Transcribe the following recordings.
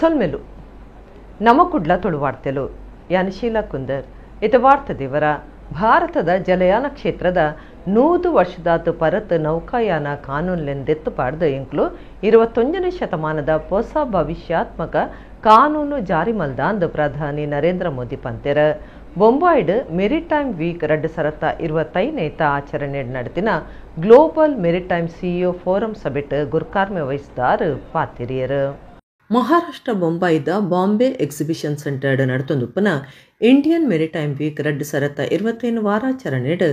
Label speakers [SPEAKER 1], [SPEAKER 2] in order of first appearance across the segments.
[SPEAKER 1] ಸೊಲ್ಮೆಲು ನಮ ಕುಡ್ಲ ತುಳುವಾರ್ತೆಲು ಯಾನ್ ಶೀಲಾ ಕುಂದರ್. ಇತ ವಾರ್ತೆ ದೇವರ ಭಾರತದ ಜಲಯಾನ ಕ್ಷೇತ್ರದ 100 ವರ್ಷದಾತ್ ಪರತ್ ನೌಕಾಯಾನ ಕಾನೂನುಲೆನ್ ಪಾಡ್ದು ಎಂಕ್ಲು 21ನೇ ಶತಮಾನದ ಹೊಸ ಭವಿಷ್ಯಾತ್ಮಕ ಕಾನೂನು ಜಾರಿ ಮಲ್ದಾಂದ್ ಪ್ರಧಾನಿ ನರೇಂದ್ರ ಮೋದಿ ಪಂತೆರ್. ಬೊಂಬಾಯಿಡ್ ಮೆರಿಟೈಮ್ ವೀಕ್ 2025 ಆಚರಣೆ ನಡೆತಿನ ಗ್ಲೋಬಲ್ ಮೆರಿಟೈಮ್ ಸಿಇಒ ಫೋರಂ ಸಭೆಟ್ ಗುರ್ಕಾರ್ಮೆ ವಹಿಸಿದಾರ್ ಪಾತಿರಿಯರು. ಮಹಾರಾಷ್ಟ್ರ ಬೊಂಬಾಯಿದ ಬಾಂಬೆ ಎಕ್ಸಿಬಿಷನ್ ಸೆಂಟರ್ಡ್ ನಡೆತೊಂದುಪ್ಪುನ ಇಂಡಿಯನ್ ಮೆರಿಟೈಮ್ ವೀಕ್ 2025 ವಾರಾಚರಣೆಡ್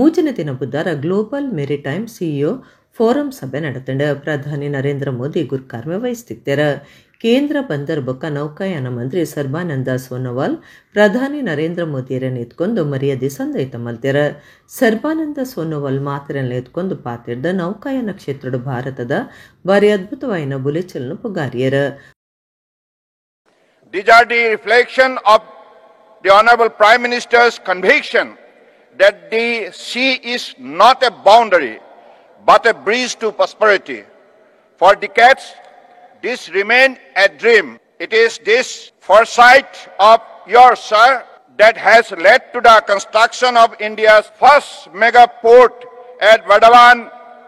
[SPEAKER 1] ಮೂಜನೇ ದಿನ ಬುಧಾರ ಗ್ಲೋಬಲ್ ಮೆರಿಟೈಮ್ ಸಿಇಒ ಫೋರಂ ಸಭೆ ನಡೆತಂಡು ಪ್ರಧಾನಿ ನರೇಂದ್ರ ಮೋದಿ ಗುರ್ಕಾರ್ಮೆ ವಹಿಸುತ್ತಿದ್ದರು. ಕೇಂದ್ರ ಬಂದರ್ ಬೊಕ್ಕ ನೌಕಾಯಾನ ಮಂತ್ರಿ ಸರ್ಬಾನಂದ ಸೋನೋವಾಲ್ ಪ್ರಧಾನಿ ನರೇಂದ್ರ ಮೋದಿಯರನ್ನು ಎತ್ಕೊಂಡು ಮರ್ಯಾದೆ ಸಂದೈತ ಮಲ್ತೆರ್. ಸರ್ಬಾನಂದ ಸೋನೋವಾಲ್ ಮಾತರನ್ನು ಎತ್ಕೊಂಡು ಪಾತಿರ್ದ ನೌಕಾಯಾನ ಕ್ಷೇತ್ರದ ಭಾರತದ ಭಾರಿ ಅದ್ಭುತವಾಯಿನ ಬುಲೆಚಲ್ನು ಪುಗಾರಿಯರು.
[SPEAKER 2] These are the reflection of the Honorable Prime Minister's conviction that the sea is not a boundary but a bridge to prosperity. For decades, this remained a dream. It is this foresight of yours, sir, that has led to the construction of India's first mega port at Vadhavan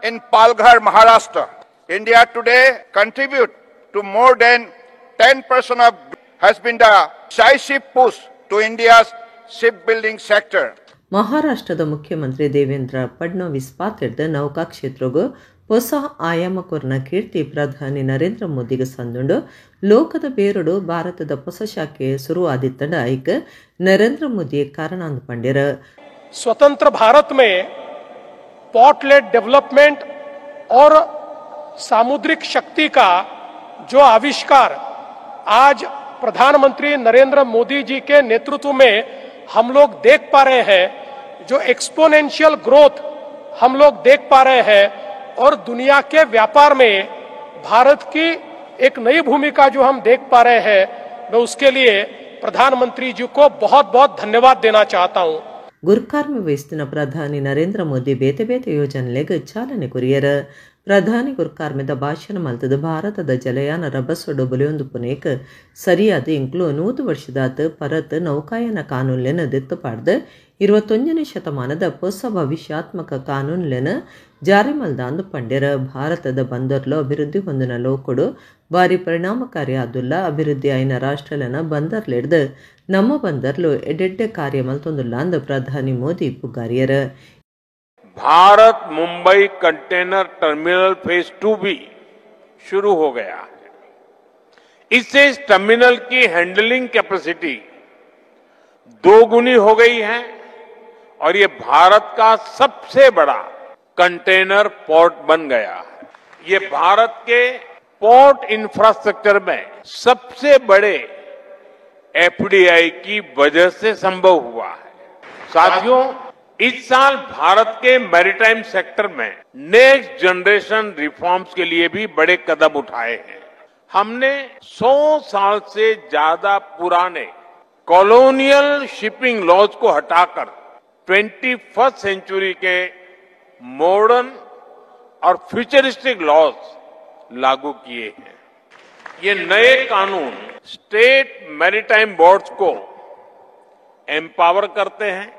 [SPEAKER 2] in Palghar, Maharashtra. India today contributes to more than 10% of has been the decisive push to India's shipbuilding sector.
[SPEAKER 1] ಮಹಾರಾಷ್ಟ್ರದ ಮುಖ್ಯಮಂತ್ರಿ ದೇವೇಂದ್ರ ಫಡ್ನವೀಸ್ ಪಾತ್ರೆದ ನೌಕಾ ಕ್ಷೇತ್ರಗೂ ಹೊಸ ಆಯಾಮ ಕೊರ್ನ ಕೀರ್ತಿ ಪ್ರಧಾನಿ ನರೇಂದ್ರ ಮೋದಿಗೆ ಸಂದುಂಡು. ಲೋಕದ ಬೇರುಡು ಭಾರತದ ಹೊಸ ಶಾಖೆ ಶುರುವಾದಿತ್ತಂಡ ಐಕ್ ನರೇಂದ್ರ ಮೋದಿ ಕಾರಣ ಅಂದು ಪಂಡ್ಯರು.
[SPEAKER 3] ಸ್ವತಂತ್ರ ಭಾರತ ಮೇ ಪೋರ್ಟ್ ಲೆಡ್ ಡೆವಲಪಮೆಂಟ್ और सामुद्रिक शक्ति का जो आविष्कार आज प्रधानमंत्री नरेंद्र मोदी जी के नेतृत्व में हम लोग देख पा रहे हैं, जो एक्सपोनेंशियल ग्रोथ हम लोग देख पा रहे हैं और दुनिया के व्यापार में भारत की एक नई भूमिका जो हम देख पा रहे हैं, मैं उसके लिए प्रधानमंत्री जी को बहुत बहुत धन्यवाद देना चाहता हूं.
[SPEAKER 1] ಗುರ್ಕಾರ್ಮೆ ವಹಿಸಿದ ಪ್ರಧಾನಿ ನರೇಂದ್ರ ಮೋದಿ ಬೇತೆ ಬೇತೆ ಯೋಜನೆಗೆ ಚಾಲನೆ ಕೊರಿಯರು. ಪ್ರಧಾನಿ ಗುರ್ಕಾರ್ಮೆದ ಭಾಷಣ ಮಲ್ತದ ಭಾರತದ ಜಲಯಾನ ರಭಸೊಡು ಬಲಿಯೊಂದು ಪುನೇಕ್ ಸರಿಯಾದ ಇಂಕ್ಲು 100 ವರ್ಷದಾತ್ ಪರತ್ ನೌಕಾಯಾನ ಕಾನೂನುಲೆನ್ ದೆತ್ತು ಪಾಡ್ದು 21ನೇ ಶತಮಾನದ ಹೊಸ ಭವಿಷ್ಯಾತ್ಮಕ ಕಾನೂನುಲೆನ್ ಜಾರಿ ಮಲ್ದಾಂದು ಪಂಡ್ಯರು. ಭಾರತದ ಬಂದರ್ಲು ಅಭಿವೃದ್ಧಿ ಹೊಂದಿನ ಲೋಕಡು ಭಾರಿ ಪರಿಣಾಮಕಾರಿ ಆದುಲ್ಲ. ಅಭಿವೃದ್ಧಿ ಆಯಿನ ರಾಷ್ಟ್ರಲನ ಬಂದರ್ಲೆಡ್ದು ನಮ್ಮ ಬಂದರ್ಲು ಎಡೆಡ್ಡೆ ಕಾರ್ಯ ಮಲ್ತೊಂದುಲ್ಲ ಅಂದು ಪ್ರಧಾನಿ Modi ಪುಗಾರಿಯರು.
[SPEAKER 4] Bharat Mumbai container terminal phase 2 भी शुरू हो गया है. इससे इस टर्मिनल की हैंडलिंग कैपेसिटी दोगुनी हो गई है और ये भारत का सबसे बड़ा कंटेनर पोर्ट बन गया है. ये भारत के पोर्ट इंफ्रास्ट्रक्चर में सबसे बड़े एफडीआई की वजह से संभव हुआ है. साथियों, इस साल भारत के मैरीटाइम सेक्टर में नेक्स्ट जनरेशन रिफॉर्म्स के लिए भी बड़े कदम उठाए हैं. हमने 100 साल से ज्यादा पुराने कॉलोनियल शिपिंग लॉज को हटाकर 21st century के मॉडर्न और फ्यूचरिस्टिक लॉज लागू किए हैं. ये नए कानून स्टेट मैरीटाइम बोर्ड्स को एम्पावर करते हैं,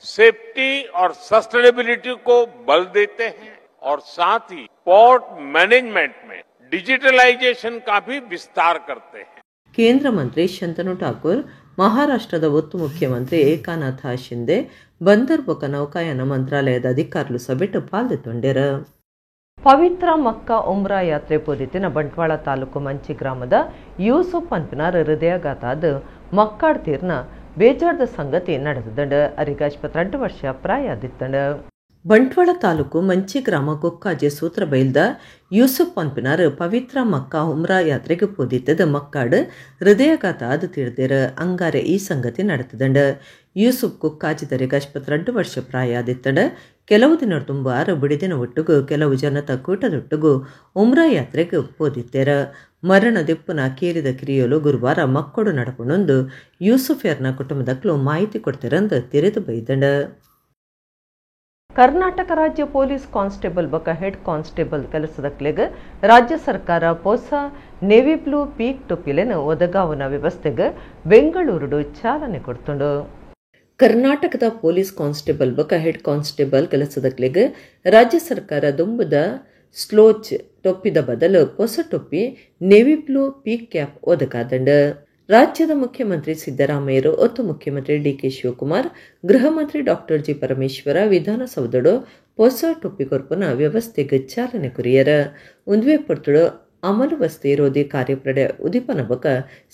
[SPEAKER 4] सेफ्टी और सस्टेनेबिलिटी को बल देते हैं और साथ ही पोर्ट मैनेजमेंट में डिजिटलाइजेशन का भी विस्तार करते हैं.
[SPEAKER 1] ಕೇಂದ್ರ ಮಂತ್ರಿ ಶಂತನು ಠಾಕೂರ್, ಮಹಾರಾಷ್ಟ್ರದ ಒತ್ತು ಮುಖ್ಯಮಂತ್ರಿ ಏಕನಾಥ ಶಿಂದೆ, ಬಂದರ್ ಬೊಕ್ಕ ನೌಕಾಯಾನ ಮಂತ್ರಾಲಯದ ಅಧಿಕಾರಿಗಳು ಸಭೆಟ್ ಪಾಲ್ಗೊಂಡರು. ಪವಿತ್ರ ಮಕ್ಕಾ ಉಮ್ರಾ ಯಾತ್ರೆ ಪೋದಿತ್ತಿನ ಬಂಟ್ವಾಳ ತಾಲೂಕು ಮಂಚಿ ಗ್ರಾಮದ ಯೂಸುಫ್ ಪನ್ಪಿನಾರ್ ಹೃದಯಾಘಾತ ಮಕ್ಕಾಡ್ ತೀರ್ನ ಬೇಜಾರ್ದ ಸಂಗತಿ ನಡೆದದಂಡು. ಅರಿಗ 22 ವರ್ಷ ಪ್ರಾಯದಿತ್ತಂಡು. ಬಂಟ್ವಾಳ ತಾಲೂಕು ಮಂಚಿ ಗ್ರಾಮ ಕೊಕ್ಕಾಜೆ ಸೂತ್ರ ಬೈಲ್ದ ಯೂಸುಫ್ ಪನ್ಪಿನಾರ್ ಪವಿತ್ರ ಮಕ್ಕಾ ಉಮ್ರಾ ಯಾತ್ರೆಗೆ ಪೋದಿತ್ತದ ಮಕ್ಕಾಡು ಹೃದಯಾಘಾತ ಅದು ತಿಳಿದಿರ. ಅಂಗಾರೆ ಈ ಸಂಗತಿ ನಡೆತದಂಡು. ಯೂಸುಫ್ ಕುಕ್ಕಾಜಿದರಿಗೆ 22 ವರ್ಷ ಪ್ರಾಯದಿತ್ತಂಡು. ಕೆಲವು ದಿನ ತುಂಬ ಆರು ಬಿಡಿದಿನ ಒಟ್ಟುಗು ಕೆಲವು ಜನತ ಕೂಟದೊಟ್ಟುಗು ಉಮ್ರಾ ಯಾತ್ರೆಗೆ ಪೋದಿತ್ತೇರ. ಮರಣ ದೆಪ್ಪುನ ಕೇರಿದ ಕಿರಿಯಲು ಗುರುವಾರ ಮಕ್ಕಳು ನಡಪುಣೊಂದು ಯೂಸುಫೆರ್ನ ಕುಟುಂಬದಕ್ಲು ಮಾಹಿತಿ ಕೊಡ್ತಿರಂದು ತೆರೆದು ಬೈದಂಡ. ಕರ್ನಾಟಕ ರಾಜ್ಯ ಪೊಲೀಸ್ ಕಾನ್ಸ್ಟೇಬಲ್ ಬೊಕ ಹೆಡ್ ಕಾನ್ಸ್ಟೇಬಲ್ ಕೆಲಸದಕ್ಲೆಗ್ ರಾಜ್ಯ ಸರ್ಕಾರ ಹೊಸ Navy blue peak ಟೊಪ್ಪಿಲೆನ್ ಒದಗಾವುನ ವ್ಯವಸ್ಥೆಗೆ ಬೆಂಗಳೂರುಡು ಚಾಲನೆ ಕೊಡ್ತುಂಡು. ಕರ್ನಾಟಕದ ಪೊಲೀಸ್ ಕಾನ್ಸ್ಟೇಬಲ್ ಬೊಕ ಹೆಡ್ ಕಾನ್ಸ್ಟೇಬಲ್ ಕೆಲಸದಕ್ಲೆಗ್ ರಾಜ್ಯ ಸರ್ಕಾರ ದುಂಬುದ ಸ್ಲೋಚ್ ಟೊಪ್ಪಿದ ಬದಲು ಹೊಸ ಟೊಪ್ಪಿ navy blue peak cap ಒದಗಾದಂಡು. ರಾಜ್ಯದ ಮುಖ್ಯಮಂತ್ರಿ ಸಿದ್ದರಾಮಯ್ಯರು, ಒತ್ತು ಮುಖ್ಯಮಂತ್ರಿ ಡಿಕೆ ಶಿವಕುಮಾರ್, ಗೃಹ ಮಂತ್ರಿ ಡಾಕ್ಟರ್ ಜಿ ಪರಮೇಶ್ವರ ವಿಧಾನಸೌಧಡು ಹೊಸ ಟೊಪ್ಪಿ ಕೊರ್ಪುನ ವ್ಯವಸ್ಥೆಗೆ ಚಾಲನೆ ಕೊರಿಯರ. ಉಂದುವೆ ಪೊರ್ತುಡು ಅಮಲು ವಸ್ತಿ ವಿರೋಧಿ ಕಾರ್ಯಪಡೆ ಉದೀಪನ ಬೊಕ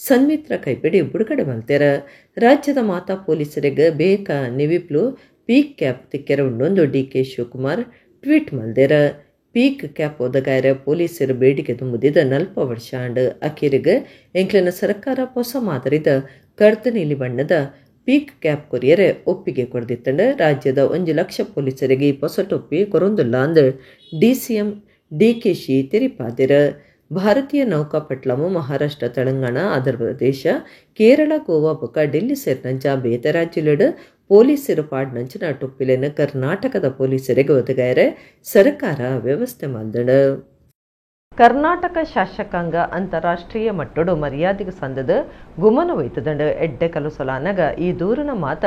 [SPEAKER 1] ಸನ್ಮಿತ್ರ ಕೈಪಿಡಿ ಬುಡುಗಡೆ ಮಲ್ತೆರ. ರಾಜ್ಯದ ಮಾತಾ ಪೊಲೀಸರಿಗೆ ಬೇಕ navy blue peak cap ತಿಕ್ಕೆರ ಉಂಡೊಂದು DK Shivakumar tweet ಮಲ್ದೆರ. Peak cap ಒದಗಾಯರ ಪೊಲೀಸರು ಬೇಡಿಕೆ ತುಂಬುದಿದ್ದ 40 ವರ್ಷ ಅಂಡ್ ಅಖೀರಿಗೆ ಎಂಕ್ಲಿನ ಸರ್ಕಾರ ಹೊಸ ಮಾದರಿದ ಕರ್ದ ನೀಲಿ ಬಣ್ಣದ ಪೀಕ್ ಕ್ಯಾಪ್ ಕೊರಿಯರೆ ಒಪ್ಪಿಗೆ ಕೊರದಿತ್ತಂಡ. ರಾಜ್ಯದ 1 ಲಕ್ಷ ಪೊಲೀಸರಿಗೆ ಈ ಹೊಸ ಟೊಪ್ಪಿ ಕೊರೊಂದುಲ್ಲ ಅಂದ್ ಡಿಸಿಎಂ ಡಿಕೆಶಿ ತೆರಿಪಾದಿರ. ಭಾರತೀಯ ನೌಕಾಪಟ್ಲಮು ಮಹಾರಾಷ್ಟ್ರ, ತೆಲಂಗಾಣ, ಆಂಧ್ರಪ್ರದೇಶ, ಕೇರಳ, ಗೋವಾ ಬೊಕ ಡೆಲ್ಲಿ ಸೇರಿನಂಚ ಬೇತೆ ರಾಜ್ಯಲೆಡ್ ಪೊಲೀಸರು ಪಾಡ್ನಂಚಿನ ಟೊಪ್ಪಿಲೆನ್ ಕರ್ನಾಟಕದ ಪೊಲೀಸರಿಗೆ ಒದಗಾಯರೆ ಸರ್ಕಾರ ವ್ಯವಸ್ಥೆ ಮಲ್ದಂಡು. ಕರ್ನಾಟಕ ಶಾಸಕಾಂಗ ಅಂತಾರಾಷ್ಟ್ರೀಯ ಮಟ್ಟಡು ಮರ್ಯಾದೆಗೆ ಸಂದದ ಗುಮನ ಒಯ್ತದಂಡು. ಎಡ್ಡೆ ಕಲುಸೊಲಾನಗ ಈ ದೂರನ ಮಾತ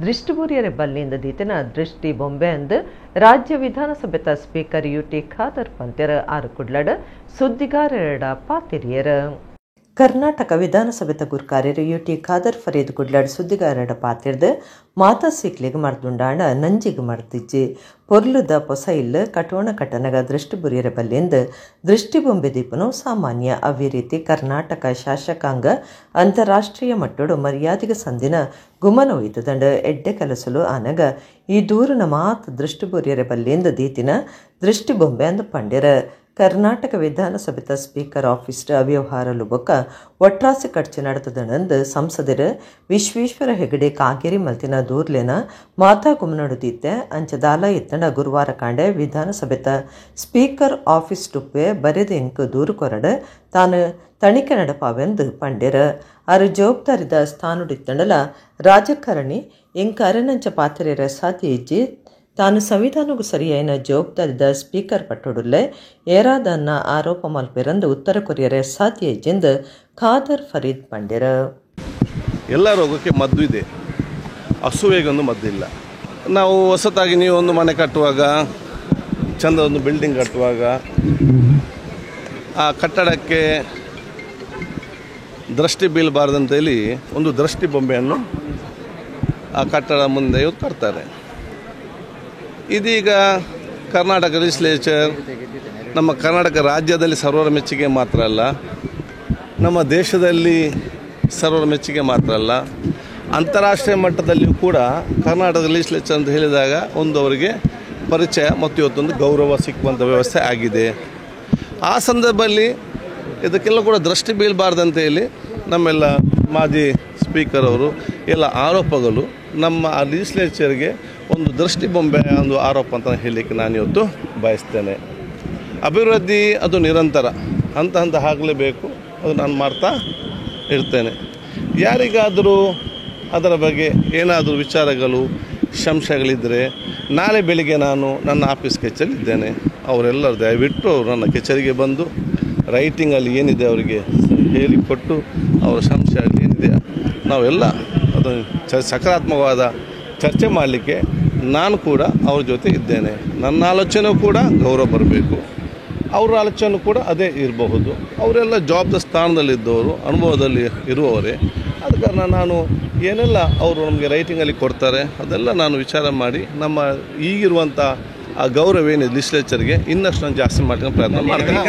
[SPEAKER 1] ದೃಷ್ಟಿಬೂರಿಯರೆ ಬಲ್ಲಿಂದ ದೀತನ ದೃಷ್ಟಿ ಬೊಂಬೆ ಅಂದ್ ರಾಜ್ಯ ವಿಧಾನಸಭೆತ ಸ್ಪೀಕರ್ ಯುಟಿ ಖಾದರ್ ಪಂತೆರ ಆರು ಕುಡ್ಲಡ್ ಸುದ್ದಿಗಾರರ ಪಾತಿರಿಯರ. ಕರ್ನಾಟಕ ವಿಧಾನಸಭೆತ ಗುರ್ಕಾರ್ಯರು ಯುಟಿ ಖಾದರ್ ಫರೀದ್ ಕುಡ್ಲಡ್ ಸುದ್ದಿಗಾರರ ಪಾತಿರ್ದು ಮಾತಾ ಸಿಕ್ಲಿಗೆ ಮರ್ದುಂಡಾಂಡ ನಂಜಿಗೆ ಮರ್ದಿಜ್ಜಿ ಪೊರ್ಲುದ ಪೊಸ ಇಲ್ಲು ಕಟೋಣ ಕಟನಗ ದೃಷ್ಟಿ ಬುರಿಯರ ಬಲ್ಲಿಂದ ದೃಷ್ಟಿ ಬೊಂಬೆ ದೀಪನು ಸಾಮಾನ್ಯ. ಅವೇ ರೀತಿ ಕರ್ನಾಟಕ ಶಾಸಕಾಂಗ ಅಂತಾರಾಷ್ಟ್ರೀಯ ಮಟ್ಟಡು ಮರ್ಯಾದೆಗೆ ಸಂದಿನ ಗುಮನ ಒಯ್ತದಂಡ. ಎಡ್ಡೆ ಕಲಸಲು ಆನಗ ಈ ದೂರನ ಮಾತ ದೃಷ್ಟಿ ಬುರಿಯರ ಬಲ್ಲಿಂದ ದೀತಿನ ದೃಷ್ಟಿ ಬೊಂಬೆ ಅಂದು ಪಂಡ್ಯರ. ಕರ್ನಾಟಕ ವಿಧಾನಸಭೆತ ಸ್ಪೀಕರ್ ಆಫೀಸ್ ಅವ್ಯವಹಾರಲು ಬೊಕ್ಕ ಒಟ್ರಾಸಿ ಖರ್ಚು ನಡೆತದನಂದು ಸಂಸದರು ವಿಶ್ವೇಶ್ವರ ಹೆಗಡೆ ಕಾಗೇರಿ ಮಲ್ತಿನ ದೂರ್ಲೆನ ಮಾತಾ ಗುಮನಡುದಿತ್ತೆ. ಅಂಚದಾಲ ಎತ್ತಂಡ ಗುರುವಾರ ಕಾಂಡೆ ವಿಧಾನಸಭೆತ ಸ್ಪೀಕರ್ ಆಫೀಸ್ ಟುಪ್ಪೆ ಬರೆದ ಎಂಕು ದೂರು ಕೊರಡು ತಾನು ತಣಿಕೆ ನಡಪಾವೆಂದು ಪಂಡ್ಯರ. ಅರು ಜವಾಬ್ದಾರಿದ ಸ್ಥಾನುಡಿತ್ತಂಡಲ ರಾಜಕಾರಣಿ ಎಂಕ ಅರನಂಚ ಪಾತ್ರೆರ ಸಾಧ್ಯ ಇಜ್ಜಿ ತಾನು ಸಂವಿಧಾನಕ್ಕೂ ಸರಿಯಾಯಿನ ಜವಾಬ್ದಾರಿದ ಸ್ಪೀಕರ್ ಪಟ್ಟೊಡುಲ್ಲೆ ಏರಾದನ್ನ ಆರೋಪ ಮಲ್ಪೆರಂದು ಉತ್ತರ ಕೊರಿಯರೆ ಸಾಧ್ಯ ಇಜ್ಜೆಂದು ಖಾದರ್ ಫರೀದ್ ಪಂಡ್ಯರ.
[SPEAKER 5] ಎಲ್ಲ ರೋಗಕ್ಕೆ ಮದ್ದು ಇದೆ, ಅಸೂಯೆಗೊಂದು ಮದ್ದಿಲ್ಲ. ನಾವು ಹೊಸತಾಗಿ ನೀವು ಒಂದು ಮನೆ ಕಟ್ಟುವಾಗ, ಚಂದ ಒಂದು ಬಿಲ್ಡಿಂಗ್ ಕಟ್ಟುವಾಗ ಆ ಕಟ್ಟಡಕ್ಕೆ ದೃಷ್ಟಿ ಬೀಳಬಾರ್ದಂತೇಳಿ ಒಂದು ದೃಷ್ಟಿ ಬೊಂಬೆಯನ್ನು ಆ ಕಟ್ಟಡ ಮುಂದೆ ಕಟ್ತಾರೆ. ಇದೀಗ ಕರ್ನಾಟಕ ಲೆಜಿಸ್ಲೇಚರ್ ನಮ್ಮ ಕರ್ನಾಟಕ ರಾಜ್ಯದಲ್ಲಿ ಸರ್ವರ ಮೆಚ್ಚುಗೆ ಮಾತ್ರ ಅಲ್ಲ, ನಮ್ಮ ದೇಶದಲ್ಲಿ ಸರ್ವರ ಮೆಚ್ಚುಗೆ ಮಾತ್ರ ಅಲ್ಲ, ಅಂತಾರಾಷ್ಟ್ರೀಯ ಮಟ್ಟದಲ್ಲಿಯೂ ಕೂಡ ಕರ್ನಾಟಕ ಲೆಜಿಸ್ಲೇಚರ್ ಅಂತ ಹೇಳಿದಾಗ ಒಂದು ಅವರಿಗೆ ಪರಿಚಯ ಮತ್ತು ಇವತ್ತೊಂದು ಗೌರವ ಸಿಕ್ಕುವಂಥ ವ್ಯವಸ್ಥೆ ಆಗಿದೆ. ಆ ಸಂದರ್ಭದಲ್ಲಿ ಇದಕ್ಕೆಲ್ಲ ಕೂಡ ದೃಷ್ಟಿ ಬೀಳಬಾರ್ದಂತ ಹೇಳಿ ನಮ್ಮೆಲ್ಲ ಮಾಜಿ ಸ್ಪೀಕರ್ ಅವರು ಎಲ್ಲ ಆರೋಪಗಳು ನಮ್ಮ ಆ ಲೆಜಿಸ್ಲೇಚರ್ಗೆ ಒಂದು ದೃಷ್ಟಿ ಬೊಂಬೆ ಒಂದು ಆರೋಪ ಅಂತ ಹೇಳಲಿಕ್ಕೆ ನಾನಿವತ್ತು ಬಯಸ್ತೇನೆ. ಅಭಿವೃದ್ಧಿ ಅದು ನಿರಂತರ ಹಂತ ಹಂತ ಆಗಲೇಬೇಕು, ಅದು ನಾನು ಮಾಡ್ತಾ ಇರ್ತೇನೆ. ಯಾರಿಗಾದರೂ ಅದರ ಬಗ್ಗೆ ಏನಾದರೂ ವಿಚಾರಗಳು ಸಂಶಯಗಳಿದ್ದರೆ ನಾಳೆ ಬೆಳಿಗ್ಗೆ ನಾನು ನನ್ನ ಆಫೀಸ್ ಕಚೇರಿಯಿದ್ದೇನೆ. ಅವರೆಲ್ಲರೂ ದಯವಿಟ್ಟು ಅವರು ನನ್ನ ಕಚೇರಿಗೆ ಬಂದು ರೈಟಿಂಗಲ್ಲಿ ಏನಿದೆ ಅವರಿಗೆ ಹೇಳಿಕೊಟ್ಟು ಅವರ ಸಂಶಯ ಏನಿದೆ ನಾವೆಲ್ಲ ಅದನ್ನು ಸಕಾರಾತ್ಮಕವಾದ ಚರ್ಚೆ ಮಾಡಲಿಕ್ಕೆ ನಾನು ಕೂಡ ಅವ್ರ ಜೊತೆ ಇದ್ದೇನೆ. ನನ್ನ ಆಲೋಚನೆ ಕೂಡ ಗೌರವ ಬರಬೇಕು, ಅವರ ಆಲೋಚನೆ ಕೂಡ ಅದೇ ಇರಬಹುದು. ಅವರೆಲ್ಲ ಜವಾಬ್ದಾರಿ ಸ್ಥಾನದಲ್ಲಿದ್ದವರು, ಅನುಭವದಲ್ಲಿ ಇರುವವರೇ. ಆದ ಕಾರಣ ನಾನು ಏನೆಲ್ಲ ಅವರು ನಮಗೆ ರೈಟಿಂಗಲ್ಲಿ ಕೊಡ್ತಾರೆ ಅದೆಲ್ಲ ನಾನು ವಿಚಾರ ಮಾಡಿ ನಮ್ಮ ಈಗಿರುವಂಥ ಆ ಗೌರವ ಏನಿದೆ ಲೆಜಿಸ್ಲೇಚರ್ಗೆ ಇನ್ನಷ್ಟು ನಾನು ಜಾಸ್ತಿ ಮಾಡ್ಕೊಂಡು ಪ್ರಯತ್ನ ಮಾಡ್ತೇನೆ.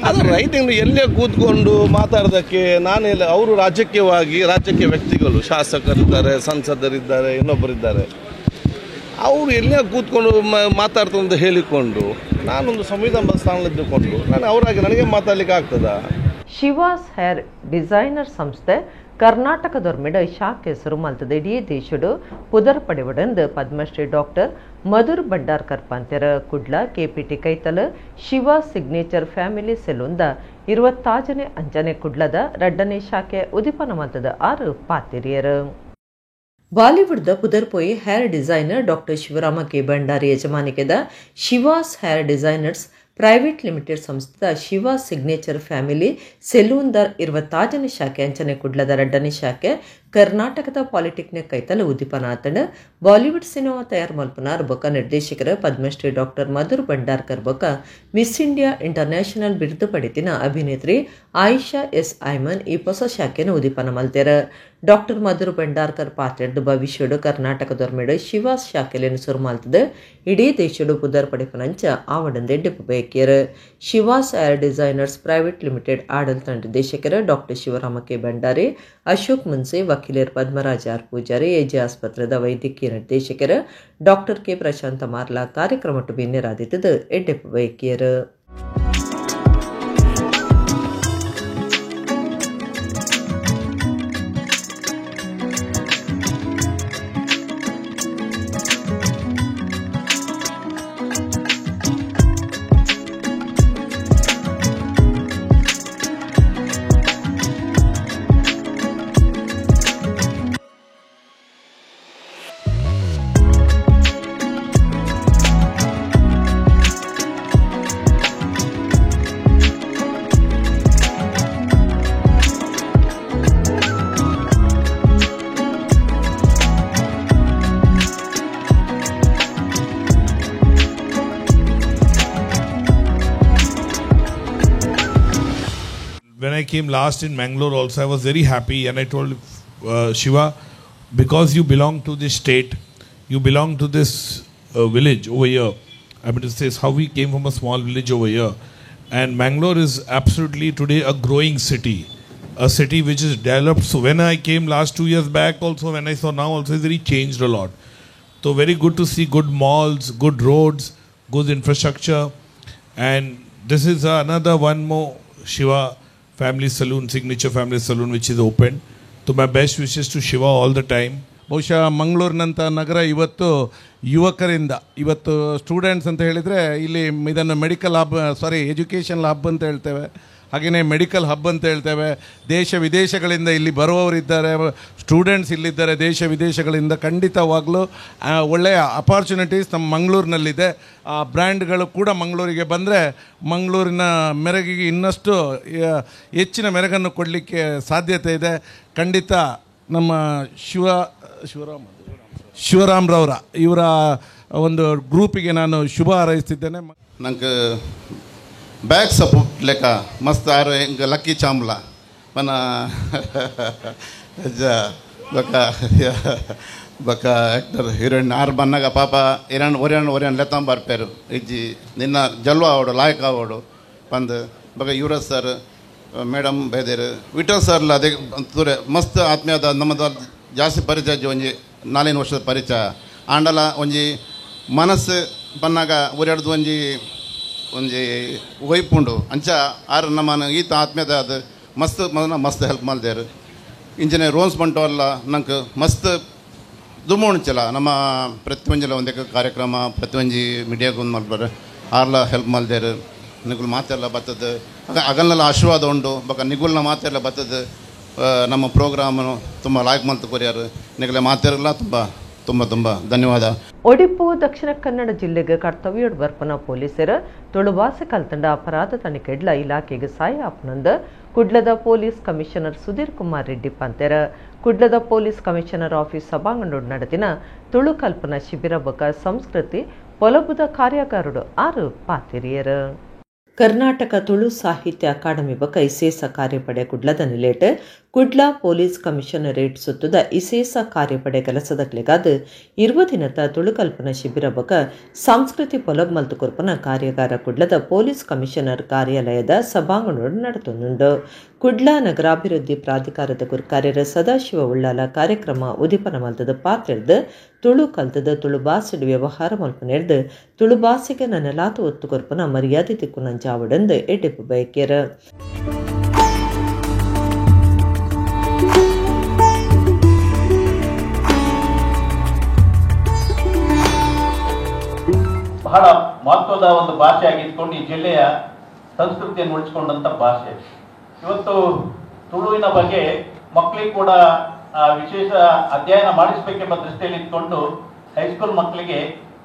[SPEAKER 5] ಆದರೆ ರೈಟಿಂಗ್ ಎಲ್ಲೇ ಕೂತ್ಕೊಂಡು ಮಾತಾಡೋದಕ್ಕೆ ನಾನೆಲ್ಲ, ಅವರು ರಾಜಕೀಯವಾಗಿ ರಾಜಕೀಯ ವ್ಯಕ್ತಿಗಳು, ಶಾಸಕರಿದ್ದಾರೆ, ಸಂಸದರಿದ್ದಾರೆ, ಇನ್ನೊಬ್ಬರಿದ್ದಾರೆ, ಅವರು ಎಲ್ಲೇ ಕೂತ್ಕೊಂಡು ಮಾತಾಡ್ತಂತ ಹೇಳಿಕೊಂಡು ನಾನೊಂದು ಸಂವಿಧಾನ ಸ್ಥಾನದಲ್ಲಿದ್ದುಕೊಂಡು ನಾನು ಅವರಾಗಿ ನನಗೆ ಮಾತಾಡಲಿಕ್ಕೆ ಆಗ್ತದಾ?
[SPEAKER 1] ಶಿವಾಸ್ ಹೇರ್ ಡಿಸೈನರ್ ಸಂಸ್ಥೆ ಕರ್ನಾಟಕದೊರ್ಮಿಡ ಶಾಖೆ ಹೆಸರು ಮಲ್ತದ ಇಡೀ ದೇಶಡು ಪುದರ್ ಪಡೆವಡೆಂದು ಪದ್ಮಶ್ರೀ ಡಾಕ್ಟರ್ ಮಧುರ್ ಭಂಡಾರ್ಕರ್ ಪಂತೆರ. ಕುಡ್ಲ ಕೆಪಿಟಿ ಕೈತಲ್ ಶಿವ ಸಿಗ್ನೇಚರ್ ಫ್ಯಾಮಿಲಿ ಸೆಲೂನ್ದ 26ನೇ ಅಂಚನೆ ಕುಡ್ಲದ 2ನೇ ಶಾಖೆ ಉದಿಪನ ಮಲ್ತದ 6 ಪಾತಿರಿಯರು. ಬಾಲಿವುಡ್ದ ಪುದರ್ಪೋಯಿ hair designer doctor Shivarama K Bhandari ಯಜಮಾನಿಕೆದ Shivas hair designers Private limited ಸಂಸ್ಥೆದ ಶಿವ signature family ಸೆಲೂನ್ದ 26ನೇ ಶಾಖೆ ಅಂಚನೆ ಕುಡ್ಲದ 2ನೇ ಶಾಖೆ ಕರ್ನಾಟಕದ ಪಾಲಿಟೆಕ್ನಿಕ್ ಕೈತಲ್ ಉದ್ದೀಪನ ಆತಂಡ್. ಬಾಲಿವುಡ್ ಸಿನಿಮಾ ತಯಾರು ಮಲ್ಪುನಾರ್ ಬೊಕ್ಕ ನಿರ್ದೇಶಕರ ಪದ್ಮಶ್ರೀ ಡಾಕ್ಟರ್ ಮಧುರ್ ಭಂಡಾರ್ಕರ್ ಬೊಕ್ಕ miss India international ಬಿರುದು ಪಡೆತಿನ ಅಭಿನೇತ್ರಿ ಆಯಿಷಾ ಎಸ್ ಐಮನ್ ಈ ಹೊಸ ಶಾಖೆಯನ್ನು ಉದ್ದೀಪನ ಮಲ್ತೆರ್. ಡಾಕ್ಟರ್ ಮಧುರ್ ಭಂಡಾರ್ಕರ್ ಪಾತ್ರೆಡ್ ಭವಿಷ್ಯಡು ಕರ್ನಾಟಕದೊರ್ಮೆಡು ಶಿವ ಶಾಖೆಲೆನ್ ಸುರು ಮಲ್ತದ ಇಡೀ ದೇಶಡು ಪುದರ್ ಪಡೆಪುನಂಚ ಆವಡಂದೆ ಡಿಪ್ಪು ಬೇಕಿಯರ್. Shivas air designers private limited ಆಡಳಿತ ನಿರ್ದೇಶಕರು ಡಾಕ್ಟರ್ ಶಿವರಾಮ ಕೆ ಭಂಡಾರಿ, ಅಶೋಕ್ ಮುನ್ಸೆ, ವಕೀಲರ್ ಪದ್ಮರಾಜ್ ಆರ್ ಪೂಜಾರಿ, ಎಜೆ ಆಸ್ಪತ್ರೆದ ವೈದ್ಯಕೀಯ ನಿರ್ದೇಶಕರು ಡಾಕ್ಟರ್ ಕೆ ಪ್ರಶಾಂತ ಮಾರ್ಲಾ ಕಾರ್ಯಕ್ರಮಟ್ಟು ಬಿನ್ನೆರಾದಿತ್ತದ ಎಡ್ಡೆಪ್ಪು ಬಯಕಿಯರು.
[SPEAKER 6] When I came last in Mangalore also, I was very happy, and I told Shiva, because you belong to this state, you belong to this village over here. I mean to say, how we came from a small village over here. And Mangalore is absolutely today a growing city, a city which is developed. So when I came last 2 years back also, when I saw now also, it's very changed a lot. So very good to see good malls, good roads, good infrastructure. And this is another one more Shiva Family Saloon, signature family saloon, which is open. So my best wishes to Shiva all the time.
[SPEAKER 7] ಬಹುಶಃ ಮಂಗಳೂರಿನಂಥ ನಗರ ಇವತ್ತು ಯುವಕರಿಂದ, ಇವತ್ತು students ಅಂತ ಹೇಳಿದರೆ ಇಲ್ಲಿ ಇದನ್ನು medical hub, sorry education hub ಅಂತ ಹೇಳ್ತೇವೆ, ಹಾಗೆಯೇ ಮೆಡಿಕಲ್ ಹಬ್ ಅಂತ ಹೇಳ್ತೇವೆ. ದೇಶ ವಿದೇಶಗಳಿಂದ ಇಲ್ಲಿ ಬರುವವರಿದ್ದಾರೆ, ಸ್ಟೂಡೆಂಟ್ಸ್ ಇಲ್ಲಿದ್ದಾರೆ ದೇಶ ವಿದೇಶಗಳಿಂದ. ಖಂಡಿತವಾಗಲೂ ಒಳ್ಳೆಯ ಅಪಾರ್ಚುನಿಟೀಸ್ ನಮ್ಮ ಮಂಗಳೂರಿನಲ್ಲಿದೆ. ಆ ಬ್ರ್ಯಾಂಡ್ಗಳು ಕೂಡ ಮಂಗಳೂರಿಗೆ ಬಂದರೆ ಮಂಗಳೂರಿನ ಮೆರಗಿಗೆ ಇನ್ನಷ್ಟು ಹೆಚ್ಚಿನ ಮೆರಗನ್ನು ಕೊಡಲಿಕ್ಕೆ ಸಾಧ್ಯತೆ ಇದೆ. ಖಂಡಿತ ನಮ್ಮ ಶಿವರಾಮ್ರವರ ಇವರ ಒಂದು ಗ್ರೂಪಿಗೆ ನಾನು ಶುಭ ಹಾರೈಸ್ತಿದ್ದೇನೆ.
[SPEAKER 8] ನಂಗೆ ಬ್ಯಾಕ್ ಸಪೋರ್ಟ್ ಲೆಕ್ಕ ಮಸ್ತ್ ಆರು ಹಿಂಗೆ ಲಕ್ಕಿ ಚಾಮ್ಲ ಮನ ಬೊಕ್ಕ ಬೊಕ್ಕ ಆ್ಯಕ್ಟರ್ ಹೀರೋಯಿನ್ ಆರು ಬನ್ನಾಗ ಪಾಪ ಇರನ್ ಒರಿಯನ್ ಒರಿಯನ್ ಲೆತ್ತಾಂ ಬರ್ಪೇರು ಇಜ್ಜಿ ನಿನ್ನ ಜಲ್ವ ಆವಡು ಲಾಯಕ್ ಆವಡು ಪಂದ್ ಬೊಕ್ಕ ಯುವರಾಜ್ ಸರ್ ಮೇಡಮ್ ಬೇದೇರು ವಿಠಲ್ ಸರ್ಲ ಅದೇ ತೂರೆ ಮಸ್ತ್ ಆತ್ಮೀಯದ ನಮ್ಮದ ಜಾಸ್ತಿ ಪರಿಚಯ ಒಂಜಿ 4 ವರ್ಷದ ಪರಿಚಯ ಆಂಡಲ ಒಂಜಿ ಮನಸ್ಸು ಬನ್ನಾಗ ಒರೆಡ್ದು ಒಂಜಿ ಒಂಜಿ ಒಯ್ಪುಂಡು ಅಂಚ ಆರು ನಮ್ಮನ್ನು ಈತ ಆತ್ಮೀಯದ ಅದು ಮಸ್ತ್ ಮಸ್ತ್ ಹೆಲ್ಪ್ ಮಲ್ದೇರು. ಇಂಜಿನಿಯರ್ ರೋನ್ಸ್ ಬಂಟವಲ್ಲ ನಂಗೆ ಮಸ್ತ್ ದುಮ್ಮುಂಚಲ ನಮ್ಮ ಪ್ರತಿಯೊಂಜಿಲ ಒಂದೇ ಕಾರ್ಯಕ್ರಮ ಪ್ರತಿಯೊಂಜಿ ಮೀಡಿಯಾಗ ಒಂದು ಮಲ್ಬಾರ ಆರ್ಲ ಹೆಲ್ಪ್ ಮಲ್ದೇರು. ನಿಗುಲ್ ಮಾತೆಲ್ಲ ಬತ್ತದ ಅಗಲ್ನೆಲ್ಲ ಆಶೀರ್ವಾದ ಉಂಡು ಬೊಕ ನಿಗುಲ್ನ ಮಾತೆಲ್ಲ ಬತ್ತದ ನಮ್ಮ ಪ್ರೋಗ್ರಾಮನು ತುಂಬ ಲಾಯ್ಕ್ ಮಲ್ತು ಕೊರಿಯಾರು ನಿಗಲೆ ಮಾತೆಲ್ಲ ತುಂಬ ತುಂಬ ತುಂಬ ಧನ್ಯವಾದ.
[SPEAKER 1] ಒಡಿಪು ದಕ್ಷಿಣ ಕನ್ನಡ ಜಿಲ್ಲೆಗೆ ಕರ್ತವ್ಯೋಡ್ ಬರ್ಪನ ಪೊಲೀಸರು ತುಳುವಾಸ ಕಲ್ತಂಡ ಅಪರಾಧ ತನಿಖೆಡ್ಲ ಇಲಾಖೆಗೆ ಸಹಾಯ ಆಪನಂದ ಕುಡ್ಲದ ಪೊಲೀಸ್ ಕಮಿಷನರ್ ಸುಧೀರ್ ಕುಮಾರ್ ರೆಡ್ಡಿ ಪಂತೆರ. ಕುಡ್ಲದ police commissioner office ಸಭಾಂಗಣೋಡ್ ನಡೆದಿನ ತುಳು ಕಲ್ಪನಾ ಶಿಬಿರ ಬೊಕ ಸಂಸ್ಕೃತಿ ಪೊಲಬುದ ಕಾರ್ಯಾಗಾರರು 6 ಪಾತಿರಿಯರು. ಕರ್ನಾಟಕ ತುಳು ಸಾಹಿತ್ಯ ಅಕಾಡೆಮಿ ಬೊಕ ಇಸೇಸ ಕಾರ್ಯಪಡೆ ಕುಡ್ಲದ ನಿಲೇಟ್ ಕುಡ್ಲ ಪೊಲೀಸ್ ಕಮಿಷನರೇಟ್ ಸುತ್ತದ ಇಸೇಸ ಕಾರ್ಯಪಡೆ ಕೆಲಸದಕ್ಲೆಗಾದ 20 ದಿನದ ತುಳುಕಲ್ಪನಾ ಶಿಬಿರ ಬೊಕ ಸಂಸ್ಕೃತಿ ಪೊಲಬ್ ಮಲ್ತು ಕೊರ್ಪನ ಕಾರ್ಯಾಗಾರ ಕುಡ್ಲದ ಪೊಲೀಸ್ ಕಮಿಷನರ್ ಕಾರ್ಯಾಲಯದ ಸಭಾಂಗಣೋಡು ನಡೆತೊಂದುಂಡು. ಕುಡ್ಲ ನಗರಾಭಿವೃದ್ಧಿ ಪ್ರಾಧಿಕಾರದ ಗುರ್ಕಾರ್ಯರ ಸದಾಶಿವ ಉಳ್ಳಾಲ ಕಾರ್ಯಕ್ರಮ ಉದ್ದೀಪನ ಮಲ್ತದ ಪಾತ್ರೆರ್ದು ತುಳು ಕಲ್ತದ ತುಳು ಬಾಸೆಡ್ ವ್ಯವಹಾರ ಮಲ್ಪನೆರ್ದು ತುಳು ಬಾಸೆಗೆ ನನ್ನಲಾತು ಒತ್ತು ಕೊರ್ಪನ ಮರ್ಯಾದೆ ತಿಕ್ಕು ನಂಜಾವಡಂದು ಎಡ್ಡೆಪ್ಪು ಬಯಕೆರ.
[SPEAKER 9] ಬಹಳ ಮಹತ್ವದ ಒಂದು ಭಾಷೆಯಾಗಿದ್ಕೊಂಡು ಈ ಜಿಲ್ಲೆಯ ಸಂಸ್ಕೃತಿಯನ್ನು ಉಳಿಸಿಕೊಂಡಂತ ಭಾಷೆ. ಇವತ್ತು ತುಳುವಿನ ಬಗ್ಗೆ ಮಕ್ಕಳಿಗೆ ಕೂಡ ವಿಶೇಷ ಅಧ್ಯಯನ ಮಾಡಿಸಬೇಕೆಂಬ ದೃಷ್ಟಿಯಲ್ಲಿ ಇಟ್ಕೊಂಡು ಹೈಸ್ಕೂಲ್ ಮಕ್ಕಳಿಗೆ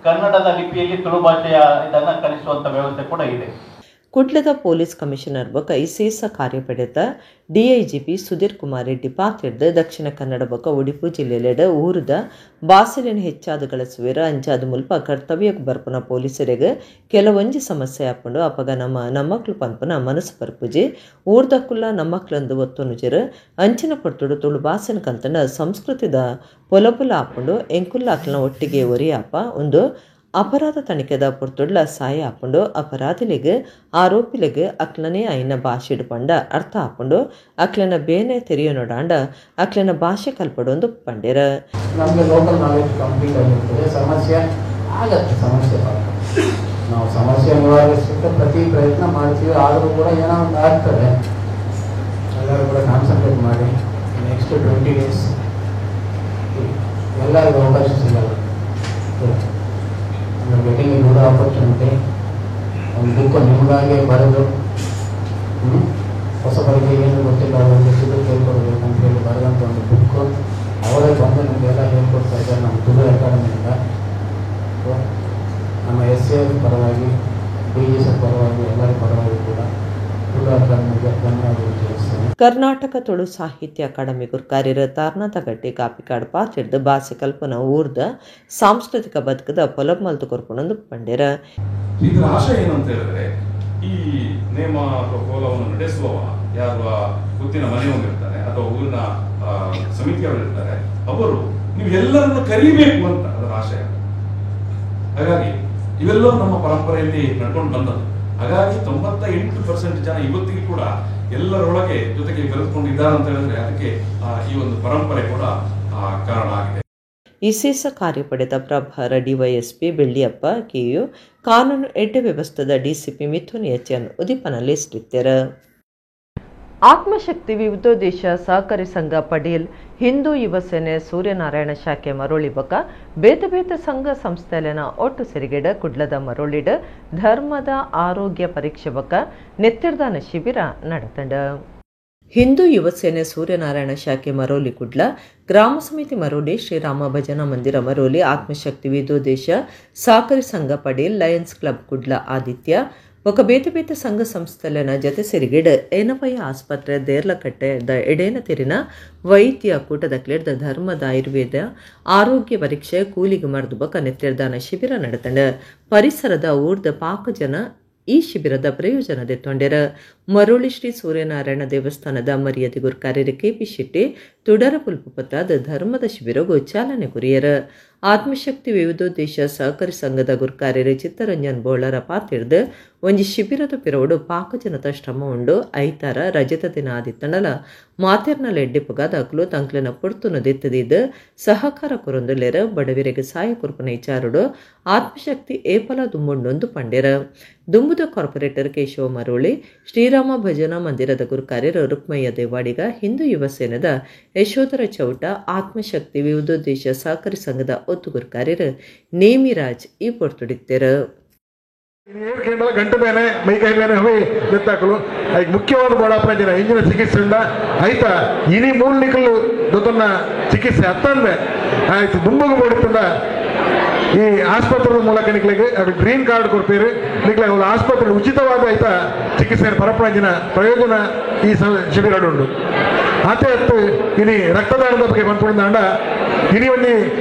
[SPEAKER 9] ಕನ್ನಡದ ಲಿಪಿಯಲ್ಲಿ ತುಳು ಭಾಷೆಯ ಇದನ್ನು ಕಲಿಸುವಂಥ ವ್ಯವಸ್ಥೆ ಕೂಡ ಇದೆ.
[SPEAKER 1] ಕುಡ್ಲದ ಪೊಲೀಸ್ ಕಮಿಷನರ್ ಬೊಕ ಇಸೇಸ ಕಾರ್ಯಪಡೆತ ಡಿಐಜಿಪಿ ಸುಧೀರ್ ಕುಮಾರ್ ರೆಡ್ಡಿ ಪಾತ್ರೆಡ್ದು ದಕ್ಷಿಣ ಕನ್ನಡ ಬೊಕ ಉಡುಪು ಜಿಲ್ಲೆಲೆಡ್ ಊರುದ ಬಾಸೆಲೆನ್ ಹೆಚ್ಚಾದ್ ಗಳಸುವೆರ್. ಅಂಚಾದ್ ಮುಲ್ಪ ಕರ್ತವ್ಯಗ್ ಬರ್ಪುನ ಪೊಲೀಸರೆಗ್ ಕೆಲವೊಂಜಿ ಸಮಸ್ಯೆ ಆಪುಂಡು. ಅಪಗ ನಮ್ಮ ನಮ್ಮಕ್ಲು ಪನ್ಪುನ ಮನಸ್ಸು ಬರ್ಪುಜಿ, ಊರ್ದಕ್ಕುಲ್ಲ ನಮ್ಮಕ್ಲಂದು ಒತ್ತೊನುಜೆರ್. ಅಂಚಿನ ಪೊರ್ತುಡು ತುಳು ಬಾಸೆನ್ ಕಲ್ತಂಡ ಸಂಸ್ಕೃತಿದ ಪೊಲಬುಲ ಆಪುಂಡು, ಎಂಕುಲ್ಲಾಕ್ಲನ ಒಟ್ಟಿಗೆ ಒರಿಯಾಪ. ಉಂದು ಅಪರಾಧ ತನಿಖೆದ ಪೊರ್ತುಡ್ಲ ಸಾಯ ಆಪುಂಡು. ಅಪರಾಧಿಲೆಗ್ ಆರೋಪಿಲೆಗ್ ಅಕ್ಲನೇ ಆಯಿನ ಭಾಷೆಡ್ ಪಂಡ ಅರ್ಥ ಆಪುಂಡು. ಅಕ್ಲೆನ ಬೇನೆ ತೆರಿಯೊನೊಡಾಂಡ ಅಕ್ಲೆನ ಭಾಷೆ ಕಲ್ಪಡೊಂದು ಪಂಡೆರ್.
[SPEAKER 10] ನಮಗೆ local knowledge complete ಆಗಿರ್ತದೆ. ಸಮಸ್ಯೆ ಆಗತ್ತೆ, ಸಮಸ್ಯೆ ನಾವು ಸಮಸ್ಯೆ ನಿವಾರಿಸಲಿಕ್ಕೆ ಪ್ರತಿ ಪ್ರಯತ್ನ ಮಾಡ್ತೀವಿ. ಆದರೂ ಕೂಡ ಏನೋ ಒಂದು ಆಗ್ತದೆ. ಎಲ್ಲರೂ ಕೂಡ ಕಾನ್ಸಂಟ್ರೇಟ್ ಮಾಡಿ ನೆಕ್ಸ್ಟ್ 20 ಡೇಸ್ ಎಲ್ಲರಿಗೂ ಅವಕಾಶ ಸಿಗಲ್ಲ. Getting A good opportunity. ಒಂದು ಬುಕ್ಕು ನಿಮಗಾಗೆ ಬರೆದು ಹೊಸಬರಿಗೆ ಏನು ಗೊತ್ತಿಲ್ಲ ಅವರಿಗೆ ತುಳು ಹೇಳ್ಕೊಡ್ಬೇಕು ಅಂತ ಹೇಳಿ ಬರೆದಂಥ ಒಂದು ಬುಕ್ಕು ಅವರೇ ಬಂದು ನಿಮಗೆಲ್ಲ ಹೇಳ್ಕೊಡ್ತಾ ಇದ್ದಾರೆ ನಮ್ಮ ತುಳು ಅಕಾಡೆಮಿಯಿಂದ. ಸೊ ನಮ್ಮ ಎಸ್ ಎ ಪರವಾಗಿ, D G sir ಪರವಾಗಿ, ಎಲ್ಲರ ಪರವಾಗಿ ಕೂಡ ತುಳು ಅಕಾಡೆಮಿಗೆ ಧನ್ಯವಾದಗಳು ತಿಳಿಸ್ತೇನೆ.
[SPEAKER 1] ಕರ್ನಾಟಕ ತುಳು ಸಾಹಿತ್ಯ ಅಕಾಡೆಮಿ ಗುರ್ಕಾರ್ಯರ ತಾರ್ನಾಥಗಟ್ಟಿ ಕಾಪಿಕಾಡ್ ಪಾತ್ರೆಡ್ದು ಭಾಷೆ ಕಲ್ಪನ ಊರ್ದ ಸಾಂಸ್ಕೃತಿಕ ಬದುಕದ ಪೊಲಬ್ ಮಲ್ತು ಕೊರ್ಪುಣಂದು ಪಂಡೆರ.
[SPEAKER 11] ಇದರ ಆಶಯ ಏನು ಅಂತ ಹೇಳಿದ್ರೆ, ಈ ನೇಮ ಅಥವಾ ಕೋಲವನ್ನು ನಡೆಸುವವ ಯಾರು ಗುತ್ತಿನ ಮನೆಯವನಿರ್ತಾನೆ ಅಥವಾ ಊರಿನ ಸಮಿತಿಯವರು ಇರ್ತಾರೆ, ಅವರು ನೀವು ಎಲ್ಲರನ್ನು ಕರೀಬೇಕು ಅಂತ ಅದರ ಆಶಯ. ಹಾಗಾಗಿ ಇವೆಲ್ಲವೂ ನಮ್ಮ ಪರಂಪರೆಯಲ್ಲಿ ನಡ್ಕೊಂಡು ಬಂದದ್ದು. ಹಾಗಾಗಿ 98% ಜನ ಇವತ್ತಿಗೆ ಕೂಡ ಎಲ್ಲರೊಳಗೆ ಜೊತೆಗೆ ಬೆರೆದುಕೊಂಡಿದ್ದಾರೆ ಅಂತ ಹೇಳಿದ್ರೆ ಅದಕ್ಕೆ ಈ ಒಂದು ಪರಂಪರೆ ಕೂಡ ಕಾರಣ ಆಗಿದೆ.
[SPEAKER 1] ವಿಶೇಷ ಕಾರ್ಯಪಡೆದ ಪ್ರಭಾರ ಡಿವೈಎಸ್ಪಿ ಬೆಳ್ಳಿಯಪ್ಪ ಕೆಯು ಕಾನೂನು ಎಡ್ಡೆ ವ್ಯವಸ್ಥೆದ ಡಿಸಿಪಿ ಮಿಥುನ್ ಎಚ್ಎನ್ ಉದೀಪನ ಲಿಸ್ಟಿತ್ತೆರ್. ಆತ್ಮಶಕ್ತಿ ವಿವಿಧೋದ್ದೇಶ ಸಹಕಾರಿ ಸಂಘ ಪಡೀಲ್, ಹಿಂದೂ ಯುವ ಸೇನೆ ಸೂರ್ಯನಾರಾಯಣ ಶಾಖೆ ಮರೋಳಿ ಬಕ ಬೇತೆ ಬೇತೆ ಸಂಘ ಸಂಸ್ಥೆಲೆನ ಒಟ್ಟು ಸೆರಿಗೆಡ ಕುಡ್ಲದ ಮರೋಳಿಡ ಧರ್ಮದ ಆರೋಗ್ಯ ಪರೀಕ್ಷೆ ಬಕ ನೆತ್ತಿರ್ದಾನ ಶಿಬಿರ ನಡೆತಂಡ. ಹಿಂದೂ ಯುವ ಸೇನೆ ಸೂರ್ಯನಾರಾಯಣ ಶಾಖೆ ಮರೋಲಿ ಕುಡ್ಲ, ಗ್ರಾಮ ಸಮಿತಿ ಮರೋಲಿ, ಶ್ರೀರಾಮ ಭಜನಾ ಮಂದಿರ ಮರೋಲಿ, ಆತ್ಮಶಕ್ತಿ ವಿವಿಧೋದ್ದೇಶ ಸಹಕಾರಿ ಸಂಘ ಪಡೀಲ್, ಲಯನ್ಸ್ ಕ್ಲಬ್ ಕುಡ್ಲ ಆದಿತ್ಯ ಬೊಕ ಬೇತೆ ಬೇತೆ ಸಂಘ ಸಂಸ್ಥೆಲೆನ ಜತೆ ಸೆರಿಗೆಡ್ ಏನಪಯ್ಯ ಆಸ್ಪತ್ರೆ ದೇರ್ಲಕಟ್ಟೆ the ಎಡೇನ ತೆರಿನ ವೈದ್ಯ ಕೂಟದ ಕ್ಲೇರ್ದ ಧರ್ಮದ ಆಯುರ್ವೇದ ಆರೋಗ್ಯ ಪರೀಕ್ಷೆ ಕೂಲಿಗೆ ಮರದು ಬೊಕ ನೆತ್ತಿರ್ದಾನ ಶಿಬಿರ ನಡೆತಂಡ. ಪರಿಸರದ ಊರ್ದ ಪಾಕ ಜನ ಈ ಶಿಬಿರದ ಪ್ರಯೋಜನ ದೆತ್ತೊಂಡೆರ. ಮರೋಳಿ ಶ್ರೀ ಸೂರ್ಯನಾರಾಯಣ ದೇವಸ್ಥಾನದ ಮರ್ಯಾದೆ ಗುರುಕಾರ್ಯರು ಕೆಪಿ ಶೆಟ್ಟಿ ತುಡರ ಪುಲ್ಪುಪತ್ತಾದ ಧರ್ಮದ ಶಿಬಿರಗೂ ಚಾಲನೆ ಕೊರಿಯರ. ಆತ್ಮಶಕ್ತಿ ವಿವಿಧೋದ್ದೇಶ ಸಹಕಾರಿ ಸಂಘದ ಗುರುಕಾರ್ಯರು ಚಿತ್ತರಂಜನ್ ಬೋಳರ ಪಾತಿರ್ದು ಒಂಜಿ ಶಿಬಿರದ ಪಿರವಡು ಪಾಕ ಜನತ ಶ್ರಮ ಉಂಡು. ಐತಾರ ರಜತ ದಿನ ಆದಿತ್ತಂಡಲ ಮಾತೆರ್ನಲ ಎಡ್ಡಿಪುಗಾದ ಅಕ್ಲು ತಂಕ್ಲೆನ ಪೊರ್ತುನು ದೆತ್ತದಿದ್ದು ಸಹಕಾರ ಕೊರೊಂದುಲ್ಲೆರ. ಬಡವಿರೆಗೆ ಸಾಯ ಕೊರ್ಪುನ ವಿಚಾರುಡು ಆತ್ಮಶಕ್ತಿ ಏಪಲ ದುಂಬುಂಡೊಂದು ಪಂಡೆರ. ದುಂಬುದ ಕಾರ್ಪೊರೇಟರ್ ಕೇಶವ ಮರೋಳಿ, ಶ್ರೀರಾಮ ಭಜನಾ ಮಂದಿರದ ಗುರುಕಾರ್ಯರು ರುಕ್ಮಯ್ಯ ದೇವಾಡಿಗ, ಹಿಂದೂ ಯುವ ಸೇನದ ಯಶೋಧರ ಚೌಟ, ಆತ್ಮಶಕ್ತಿ ವಿವಿಧೋದ್ದೇಶ ಸಹಕಾರಿ ಸಂಘದ ಒತ್ತು ಗುರುಕಾರ್ಯರು ನೇಮಿರಾಜ್ ಈ ಪೊರ್ತುಡಿತ್ತೆರು.
[SPEAKER 12] ಗಂಟೆ ಮೇಲೆ ಮೈ ಕೈ ಮೇಲೆ ಹೋಗಿ ದತ್ತಾಕಲು ಐಕ್ ಮುಖ್ಯವಾದ ಬೋಡಾಪನ ಜನ ಇಂಜಿನ ಚಿಕಿತ್ಸೆಯಿಂದ ಆಯ್ತಾ ಇನಿ ಮೂರ್ನಿಕಲು ದೊತ್ತನ್ನ ಚಿಕಿತ್ಸೆ ಅತ್ತಂದೆ ಆಯ್ತು ದುಂಬಗು ಬೋಡಿತ್ತಂದ ಈ ಆಸ್ಪತ್ರೆ ಮೂಲಕ ನಿಕ್ಲೆಗೆ ಅದು ಗ್ರೀನ್ ಕಾರ್ಡ್ ಕೊಡ್ತೀರಿ ನಿಕ್ಲೆ ಅವ್ರ ಆಸ್ಪತ್ರೆ ಉಚಿತವಾದ ಆಯ್ತಾ ಚಿಕಿತ್ಸೆಯನ್ನು ಪರಪಣಜಿನ ಪ್ರಯೋಜನ ಈ ಶಿಬಿರ ಉಂಟು. ಆತೆ ಹತ್ತು ಇನಿ ರಕ್ತದಾನದ ಬಗ್ಗೆ ಬಂದ್ಕೊಂಡ ಇನಿ ಒಂಜಿ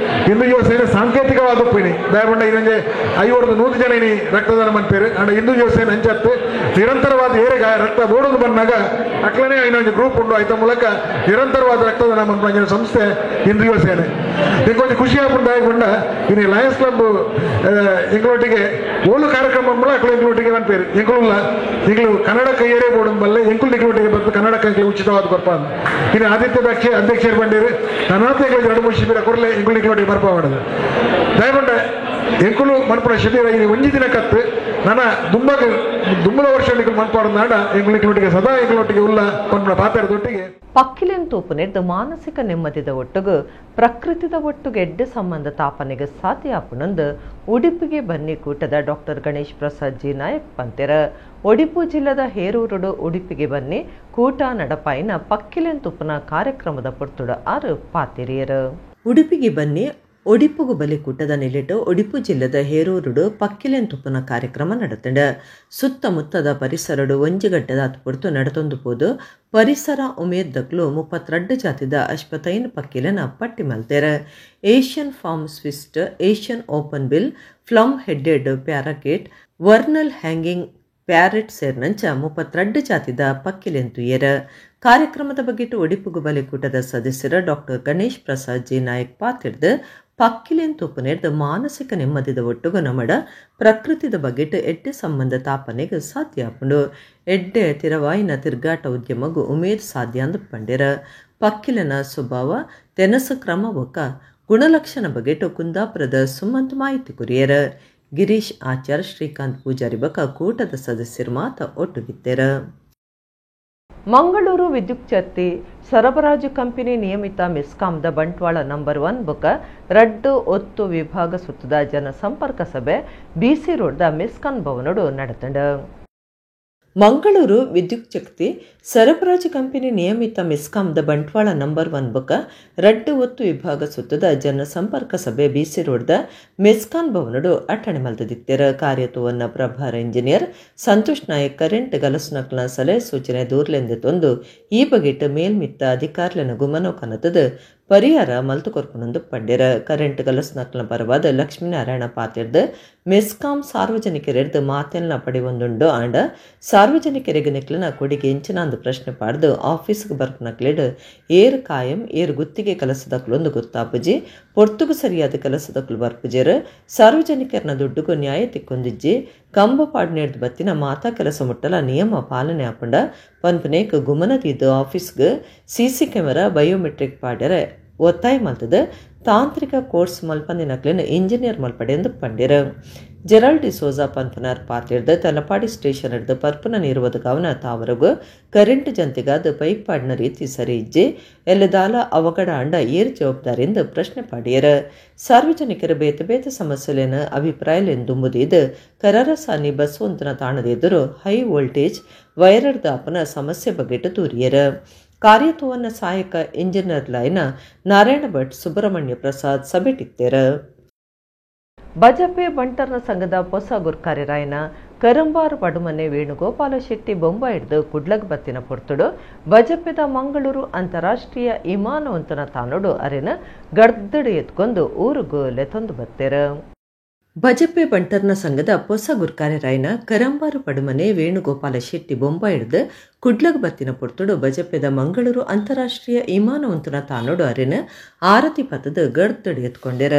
[SPEAKER 12] ಹಿಂದೂ ಯುವ ಸೇನೆ ಸಾಂಕೇತಿಕವಾದ ಇನಿ ದಯಪಂಡ ಇನ್ನೊಂಜಿ 50-100 ಜನ ಇನಿ ರಕ್ತದಾನ ಮನ್ಪೇರು. ಅಂಡ ಹಿಂದೂ ಯುವ ಸೇನೆ ಅಂಚತ್ತು ನಿರಂತರವಾದ ಏರೆಗ ರಕ್ತ ಬೋಡೋದು ಬಂದಾಗ ಅಕ್ಲನೇ ಇನ್ನೊಂದು ಗ್ರೂಪ್ ಉಂಟು ಆಯ್ತ ಮೂಲಕ ನಿರಂತರವಾದ ರಕ್ತದಾನ ಮನ್ಪಂಜಿನ ಸಂಸ್ಥೆ ಹಿಂದೂ ಯುವ ಸೇನೆ. ಇಂಕೊಂಚ ಖುಷಿ ಆಪುಂಡು ದಯಪಂಡ ಇನಿ ಲಯನ್ಸ್ ಕ್ಲಬ್ ಎಂಗಳೊಟ್ಟಿಗೆ ಓಲು ಕಾರ್ಯಕ್ರಮ ಮೂಲಕ ಅಕ್ಲು ಎಂಗಳೊಟ್ಟಿಗೆ ಮನ್ಪೇರು. ಎಂಕುಲ್ಲ ಎಂಗಳು ಕನ್ನಡ ಕೈಯರೇ ಬೋಡೋದು ಬಲ್ಲೆ ಎಂಕುಲ್ ನಿಗಳೊಟ್ಟಿಗೆ ಬಂದು ಕನ್ನಡ ಕೈಗಳು ಉಚಿತವಾದ ಕೊರ್ಪ ಇನ್ನು ಆದಿತ್ಯದ ಅಧ್ಯಕ್ಷರು ಬಂದಿರು ನನಾಥ 2-3 ಶಿಬಿರ ಕೊರಲೆ ಎಂಕುಲು ನಿಗಳೊಟ್ಟಿಗೆ ಬರ್ಪ ಮಾಡೋದು ದಯಪಂಡ ಎಂಕುಲು ಮನ್ಪುನ ಶಿಬಿರ ಇನಿ ಒಂಜಿ ದಿನ ಕತ್ತು ನನ್ನ ದುಂಬಗ ದುಂಬದ ವರ್ಷ ನಿಕುಲು ಮನ್ಪಾಡ ನಾಡ ಎಂಕುಲು ನಿಗಳೊಟ್ಟಿಗೆ ಸದಾ ಎಂಕುಲೊಟ್ಟಿಗೆ ಉಲ್ಲ ಪನ್ಪುನ ಪಾತೆರದೊಟ್ಟಿಗೆ.
[SPEAKER 1] ಪಕ್ಕಿಲೆನ್ ತೂಪುನೆರ್ದ್ ಮಾನಸಿಕ ನೆಮ್ಮದಿದ ಒಟ್ಟುಗು ಪ್ರಕೃತಿದ ಒಟ್ಟುಗು ಎಡ್ಡೆ ಸಂಬಂಧ ತಾಪನೆಗೆ ಸಾಧ್ಯ ಆಪುನಂದು ಉಡುಪಿಗೆ ಬನ್ನಿ ಕೂಟದ ಡಾಕ್ಟರ್ ಗಣೇಶ್ ಪ್ರಸಾದ್ ಜಿ ನಾಯಕ್ ಪಂತೆರ. ಒಡಿಪು ಜಿಲ್ಲೆದ ಹೇರೂರುಡು ಉಡುಪಿಗೆ ಬನ್ನಿ ಕೂಟ ನಡಪಾಯಿನ ಪಕ್ಕಿಲೆನ್ ತೂಪುನ ಕಾರ್ಯಕ್ರಮದ ಪೊರ್ತುಡು ಆರು ಪಾತೆರಿಯರು. ಉಡುಪಿಗೆ ಬನ್ನಿ ಒಡಿಪುಗು ಬಲಿಕೂಟದ ನಿಲೆಟ್ ಒಡಿಪು ಜಿಲ್ಲೆದ ಹೇರೂರುಡು ಪಕ್ಕಿಲೆನ್ ತುಪ್ಪುನ ಕಾರ್ಯಕ್ರಮ ನಡತಂಡ. ಸುತ್ತಮುತ್ತದ ಪರಿಸರಡು ಒಂಜಿ ಗಂಟೆದ ಪೊರ್ತು ನಡತೊಂದು ಪೋದು ಪರಿಸರ ಉಮೇದ್ದಕ್ಲು 32 ಜಾತಿದ ಅಶ್ಪತೈನ್ ಪಕ್ಕಿಲೆನ ಪಟ್ಟಿ ಮಲ್ತೆರ್. Asian palm swift, Asian open bill, plum headed parakeet, vernal hanging parrot ಸೇರ್ನಂಚ 32 ಜಾತಿದ ಪಕ್ಕಿಲೆನ್ ತುಯೆರ್. ಕಾರ್ಯಕ್ರಮದ ಬಗೆಟ್ ಒಡಿಪುಗು ಬಲಿಕೂಟದ ಸದಸ್ಯರ ಡಾಕ್ಟರ್ ಗಣೇಶ್ ಪ್ರಸಾದ್ ಜಿ ನಾಯಕ್ ಪಾತಿರ್ದು ಪಕ್ಕಿಲೆನ್ ತೂಪುನೆರ್ದ್ ಮಾನಸಿಕ ನೆಮ್ಮದಿದ ಒಟ್ಟುಗು ನಮಡ ಪ್ರಕೃತಿದ ಬಗೆಟ್ ಎಡ್ಡೆ ಸಂಬಂಧ ತಾಪನೆಗೆ ಸಾಧ್ಯ ಆಪುಂಡು. ಎಡ್ಡೆ ತಿರವಾಯಿನ ತಿರ್ಗಾಟ ಉದ್ಯಮಗು ಉಮೇದ್ ಸಾಧ್ಯ ಅಂದ್ ಪಂಡೆರ್. ಪಕ್ಕಿಲೆನ ಸ್ವಭಾವ, ತೆನಸು ಕ್ರಮ ಬೊಕ್ಕ ಗುಣಲಕ್ಷಣ ಬಗೆಟ್ ಕುಂದಾಪುರದ ಸುಮಂತ್ ಮಾಹಿತಿ ಕೊರಿಯೆರ್. ಗಿರೀಶ್ ಆಚಾರ್, ಶ್ರೀಕಾಂತ್ ಪೂಜಾರಿ ಬೊಕ್ಕ ಕೂಟದ ಸದಸ್ಯರು ಮಾತ ಒಟ್ಟುಗಿತ್ತೆರ್. ಮಂಗಳೂರು ವಿದ್ಯುತ್ ಶಕ್ತಿ ಸರಬರಾಜು ಕಂಪನಿ ನಿಯಮಿತ ಮೆಸ್ಕಾಂದ ಬಂಟ್ವಾಳ ನಂಬರ್ 1 ಬೊಕ್ಕ ರಡ್ಡು ಒತ್ತು ವಿಭಾಗ ಸುತ್ತದ ಜನಸಂಪರ್ಕ ಸಭೆ ಬಿಸಿ ರೋಡ್ದ ಮೆಸ್ಕಾಂ ಭವನಡು ನಡೆತಂಡು. ಮಂಗಳೂರು ವಿದ್ಯುತ್ ಶಕ್ತಿ ಸರಬರಾಜು ಕಂಪನಿ ನಿಯಮಿತ ಮೆಸ್ಕಾಂದ ಬಂಟ್ವಾಳ ನಂಬರ್ 1 ಬೊಕ್ಕ ರಡ್ಡು ಒತ್ತು ವಿಭಾಗ ಸುತ್ತದ ಜನಸಂಪರ್ಕ ಸಭೆ ಬಿಸಿ ರೋಡ್ದ ಮೆಸ್ಕಾಂ ಭವನಡು ಅಟ್ಟಣೆ ಮಲ್ತದಿತ್ತೆರ್. ಕಾರ್ಯತ್ವವನ್ನು ಪ್ರಭಾರ ಇಂಜಿನಿಯರ್ ಸಂತೋಷ್ ನಾಯಕ್ ಕರೆಂಟ್ ಗಲಸುನಕ್ಲ ಸಲಹೆ ಸೂಚನೆ ದೂರ್ಲೆಂದೆತ್ತೊಂದು ಈ ಬಗೆಟ್ ಮೇಲ್ಮಿತ್ತ ಅಧಿಕಾರಿಲೆನ ಗುಮನೋ ಕನತದ ಪರಿಹಾರ ಮಲ್ತು ಕೊರ್ಪುನೊಂದು ಪಂಡೆರ್. ಕರೆಂಟ್ ಗಲಸುನಕ್ಲ ಪರವಾದ ಲಕ್ಷ್ಮೀನಾರಾಯಣ ಪಾತಿರ್ದ್ ಮೆಸ್ಕಾಂ ಸಾರ್ವಜನಿಕರೆರ್ದ್ ಮಾತೆಲ್ನ ಪಡೆವೊಂದುಂಡು ಆಂಡ ಸಾರ್ವಜನಿಕರಿಗೆ ನೆಕ್ಲನ ಕೊಡಿಗೆ ಎಂಚಿನ ಪ್ರಶ್ನೆ ಪಾಡ್ದು ಆಫೀಸ್ಗೆ ಬರ್ಪುನಕ್ಲೆಡ್ ಏರ್ ಕಾಯಂ ಏರ್ ಗುತ್ತಿಗೆ ಕೆಲಸದಕ್ಲೊಂದು ಗೊತ್ತಾಪುಜಿ, ಪೊರ್ತುಗು ಸರಿಯಾದ ಕೆಲಸದಕ್ಲು ಬರ್ಪುಜೆರ್, ಸಾರ್ವಜನಿಕರನ ದುಡ್ಡುಗು ನ್ಯಾಯ ತಿಕ್ಕೊಂದಿಜ್ಜಿ, ಕಂಬ ಪಾಡ್ನೇರ್ದು ಬತ್ತಿನ ಮಾತಾ ಕೆಲಸ ಮುಟ್ಟಲ ನಿಯಮ ಪಾಲನೆ ಆಪುಂಡ ಪನ್ಪನೇಕ್ ಗುಮನ ತೀದು ಆಫೀಸ್ಗೆ CC camera biometric ಪಾಡ್ಯರೆ ಒತ್ತಾಯ ಮಲ್ತದ ತಾಂತ್ರಿಕ ಕೋರ್ಸ್ ಮಲ್ಪಂದಿನಕ್ಲೆನ್ ಇಂಜಿನಿಯರ್ ಮಲ್ಪಡೆ ಎಂದು ಪಂಡಿರು. ಜೆರಾಲ್ಡ್ ಡಿಸೋಜಾ ಪನ್ಪನಾರ್ ಪಾತಿರ್ದ ತಲಪಾಡಿ ಸ್ಟೇಷನ್ ಹಿಡ್ದು ಪರ್ಪುನ ನೀರು ಒದಗಾವನ ತಾವರೆಗೂ ಕರೆಂಟ್ ಜಂತಿಗಾದ ಪೈಪ್ ಪಾಡಿನ ರೀತಿ ಸರಿ ಇಜ್ಜಿ ಎಲ್ಲದಾಲ ಅವಘಡ ಅಂಡ ಏರ್ ಜವಾಬ್ದಾರಿಯಿಂದ ಪ್ರಶ್ನೆ ಪಾಡಿಯರ. ಸಾರ್ವಜನಿಕರ ಬೇತೆ ಬೇತೆ ಸಮಸ್ಯೆಲೇನ ಅಭಿಪ್ರಾಯಲೇನು ದುಂಬುದಿದ್ದು ಕರರಸಾನಿ ಬಸ್ವಂತನ ತಾಣದ ಎದುರು ಹೈ ವೋಲ್ಟೇಜ್ ವೈರರ್ದಾಪನ ಸಮಸ್ಯೆ ಬಗೆಟ್ ತೂರಿಯರ. ಕಾರ್ಯತ್ವವನ್ನು ಸಹಾಯಕ ಇಂಜಿನಿಯರ್ ಲೈನ ನಾರಾಯಣ ಭಟ್, ಸುಬ್ರಹ್ಮಣ್ಯ ಪ್ರಸಾದ್ ಸಭೆಟಿತ್ತೆರ. ಬಜಪೆ ಬಂಟರ್ನ ಸಂಘದ ಹೊಸ ಗುರ್ಕಾರ್ಯರಾಯನ ಕರಂಬಾರು ಪಡುಮನೆ ವೇಣುಗೋಪಾಲ ಶೆಟ್ಟಿ ಬೊಂಬ ಹಿಡಿದು ಕುಡ್ಲಗ್ ಬತ್ತಿನ ಪೊರ್ತುಡು ಬಜಪೆದ ಮಂಗಳೂರು ಅಂತಾರಾಷ್ಟ್ರೀಯ ಇಮಾನವಂತನ ತಾನೋಡು ಅರೆನ ಗರ್ದಡು ಎತ್ಕೊಂಡು ಊರುಗು ಲೆತೊಂದು ಬತ್ತೆರ. ಬಜಪೆ ಬಂಟರ್ನ ಸಂಘದ ಹೊಸ ಗುರ್ಕಾರ್ಯರಾಯನ ಕರಂಬಾರು ಪಡುಮನೆ ವೇಣುಗೋಪಾಲ ಶೆಟ್ಟಿ ಬೊಂಬ ಹಿಡಿದು ಕುಡ್ಲಗ್ ಬತ್ತಿನ ಪೊರ್ತುಡು ಬಜಪೆದ ಮಂಗಳೂರು ಅಂತಾರಾಷ್ಟ್ರೀಯ ಇಮಾನವಂತನ ತಾನೋಡು ಅರೆನ ಆರತಿ ಪಥದ ಗರ್ದಡಿ ಎತ್ಕೊಂಡೆರ.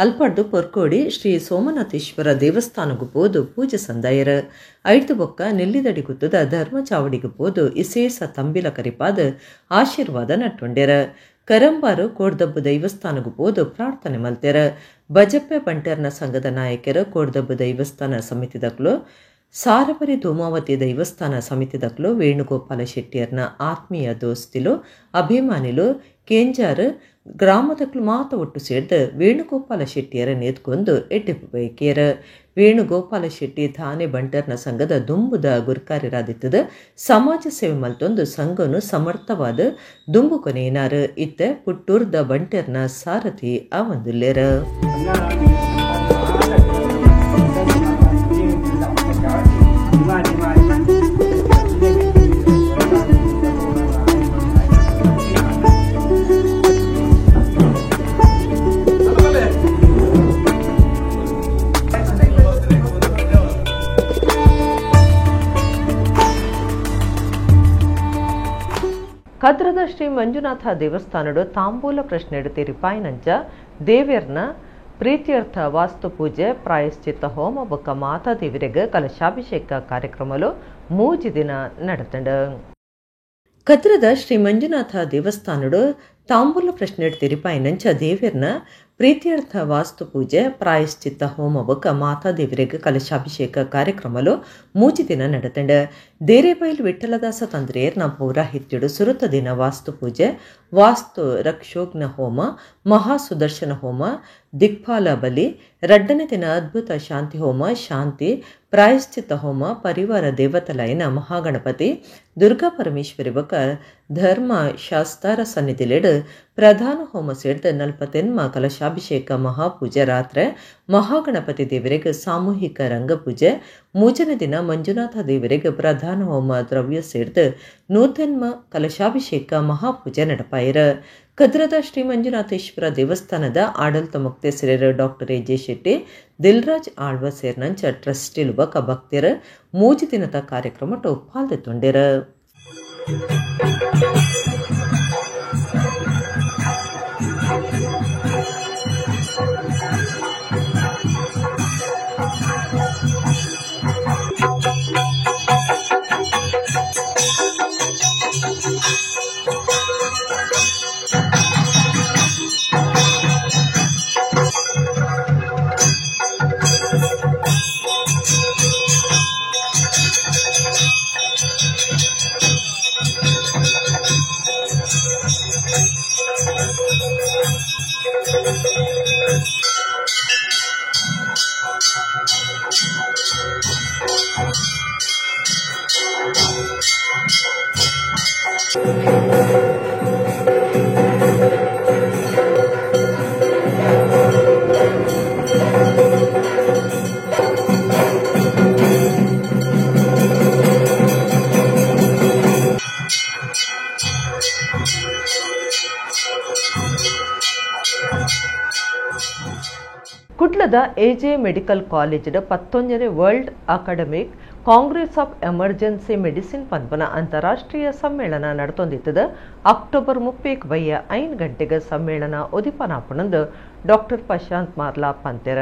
[SPEAKER 1] ಅಲ್ಪಡ್ದು ಪೊರ್ಕೋಡಿ ಶ್ರೀ ಸೋಮನಾಥೇಶ್ವರ ದೇವಸ್ಥಾನಗೂ ಪೋದು ಪೂಜೆ ಸಂದಾಯರ. ಐದು ಬೊಕ್ಕ ನೆಲ್ಲಿದಡಿ ಗುತ್ತದ ಧರ್ಮ ಚಾವಡಿಗೆ ಪೋದು ಇಸೇಸ ತಂಬಿಲ ಕರಿಪಾದ ಆಶೀರ್ವಾದ ನಟ್ಟೊಂಡೆರ. ಕರಂಬಾರು ಕೋಡ್ದಬ್ಬು ದೈವಸ್ಥಾನಗೂ ಪೋದು ಪ್ರಾರ್ಥನೆ ಮಲ್ತೆರ. ಬಜಪೆ ಬಂಟರ್ನ ಸಂಘದ ನಾಯಕರು ಕೋಡ್ದಬ್ಬು ದೈವಸ್ಥಾನ ಸಮಿತಿದಕ್ಲು, ಸಾರಪರಿ ಧೂಮಾವತಿ ದೈವಸ್ಥಾನ ಸಮಿತಿದಕ್ಲು, ವೇಣುಗೋಪಾಲ ಶೆಟ್ಟಿಯರ್ನ ಆತ್ಮೀಯ ದೋಸ್ತಿಲು, ಅಭಿಮಾನಿಲು, ಕೇಂಜಾರ್ ಗ್ರಾಮದಕ್ಲು ಮಾತ ಒಟ್ಟು ಸೇರ್ದು ವೇಣುಗೋಪಾಲ ಶೆಟ್ಟಿಯರ ನೇತ್ಕೊಂಡು ಎಡ್ಡಿಪು ಬಯಕಿಯರ. ವೇಣುಗೋಪಾಲ ಶೆಟ್ಟಿ ಥಾನೆ ಬಂಟರ್ನ ಸಂಘದ ದುಂಬುದ ಗುರ್ಕಾರ್ಯರಾದಿತ್ತದ ಸಮಾಜ ಸೇವೆ ಮಲ್ತೊಂದು ಸಂಘನು ಸಮರ್ಥವಾದ ದುಂಬು ಕೊನೆಯಿನಾರು. ಇತ್ತ ಪುಟ್ಟೂರ್ದ ಬಂಟರ್ನ ಸಾರಥಿ ಆವಂದುಲ್ಲೇರ. ಕದ್ರದ ಶ್ರೀ ಮಂಜುನಾಥ ದೇವಸ್ಥಾನಡು ತಾಂಬೂಲ ಪ್ರಶ್ನೆ ತಿರಿಪಾಯಿನಂಚ ದೇವೆರ್ನ ಪ್ರೀತ್ಯರ್ಥ ವಾಸ್ತು ಪೂಜೆ, ಪ್ರಾಯಶ್ಚಿತ್ತ ಹೋಮ ಬೊಕ್ಕ ಮಾತಾದೇವಿರೆಗ್ ಕಲಶಾಭಿಷೇಕ ಕಾರ್ಯಕ್ರಮಲು 3 ದಿನ ನಡೆತಂಡು. ಕದ್ರದ ಶ್ರೀ ಮಂಜುನಾಥ ದೇವಸ್ಥಾನಡು ತಾಂಬೂಲ ಪ್ರಶ್ನೆ ತಿರಿಪಾಯಿನಂಚ ದೇವೆರ್ನ ಪ್ರೀತ್ಯರ್ಥ ವಾಸ್ತು ಪೂಜೆ, ಪ್ರಾಯಶ್ಚಿತ್ತ ಹೋಮ ಬೊಕ್ಕ ಮಾತಾದೇವಿರೆಗ್ ಕಲಶಾಭಿಷೇಕ ಕಾರ್ಯಕ್ರಮಲು 3 ದಿನ ನಡೆತಂಡ. ದೇರೆಬೈಲ್ ವಿಠಲದಾಸ ತಂದ್ರೆಯರ್ನ ಪೌರಾಹಿತ್ಯಡು ಸುರುತ ದಿನ ವಾಸ್ತು ಪೂಜೆ, ವಾಸ್ತು ರಕ್ಷೋಘ್ನ ಹೋಮ, ಮಹಾಸುದರ್ಶನ ಹೋಮ, ದಿಕ್ಪಾಲ ಬಲಿ, ರಡ್ಡನೇ ದಿನ ಅದ್ಭುತ ಶಾಂತಿ ಹೋಮ, ಶಾಂತಿ ಪ್ರಾಯಶ್ಚಿತ್ತ ಹೋಮ ಪರಿವಾರ ದೇವತಲೈನ ಮಹಾಗಣಪತಿ ದುರ್ಗಾ ಪರಮೇಶ್ವರಿ ಬೊಕ ಧರ್ಮ ಶಾಸ್ತಾರ ಸನ್ನಿಧಿಲೆಡ್ ಪ್ರಧಾನ ಹೋಮ ಸೇರ್ದ ನಲ್ಪತೆನ್ಮ ಕಲಶಾಭಿಷೇಕ ಮಹಾಪೂಜೆ ರಾತ್ರೆ ಮಹಾಗಣಪತಿ ದೇವರಿಗೆ ಸಾಮೂಹಿಕ ರಂಗಪೂಜೆ ಮೂಜನೇ ದಿನ ಮಂಜುನಾಥ ದೇವರಿಗೆ ಪ್ರಧಾನ ಹೋಮ ದ್ರವ್ಯ ಸೇರ್ದ ನೂತನ್ಮ ಕಲಶಾಭಿಷೇಕ ಮಹಾಪೂಜೆ ನಡಪಾಯಿರ. ಕದ್ರದ ಶ್ರೀ ಮಂಜುನಾಥೇಶ್ವರ ದೇವಸ್ಥಾನದ ಆಡಳಿತ ಮುಕ್ತೇಸರರು doctor A J Shetty, Dilraj Alva ಸೇರ್ನಂಚ ಟ್ರಸ್ಟಿಲು ಬೊಕ ಭಕ್ತರ ಮೂಜಿ ದಿನದ ಕಾರ್ಯಕ್ರಮ ಪಾಲ್ದೆತ್ತೊಂಡೆರ್. ಕುಡ್ಲದ ಎಜೆ ಮೆಡಿಕಲ್ ಕಾಲೇಜಿನ 19ನೇ world academic congress of emergency medicine ಪನ್ಪನ ಅಂತಾರಾಷ್ಟ್ರೀಯ ಸಮ್ಮೇಳನ ನಡೆತೊಂದಿತ್ತದ. ಅಕ್ಟೋಬರ್ 31 ಬಯ್ಯ 5 ಗಂಟೆಗೆ ಸಮ್ಮೇಳನ ಉದಿಪನಾಪಣಂದು ಡಾಕ್ಟರ್ ಪ್ರಶಾಂತ್ ಮಾರ್ಲಾ ಪಂತೆರ.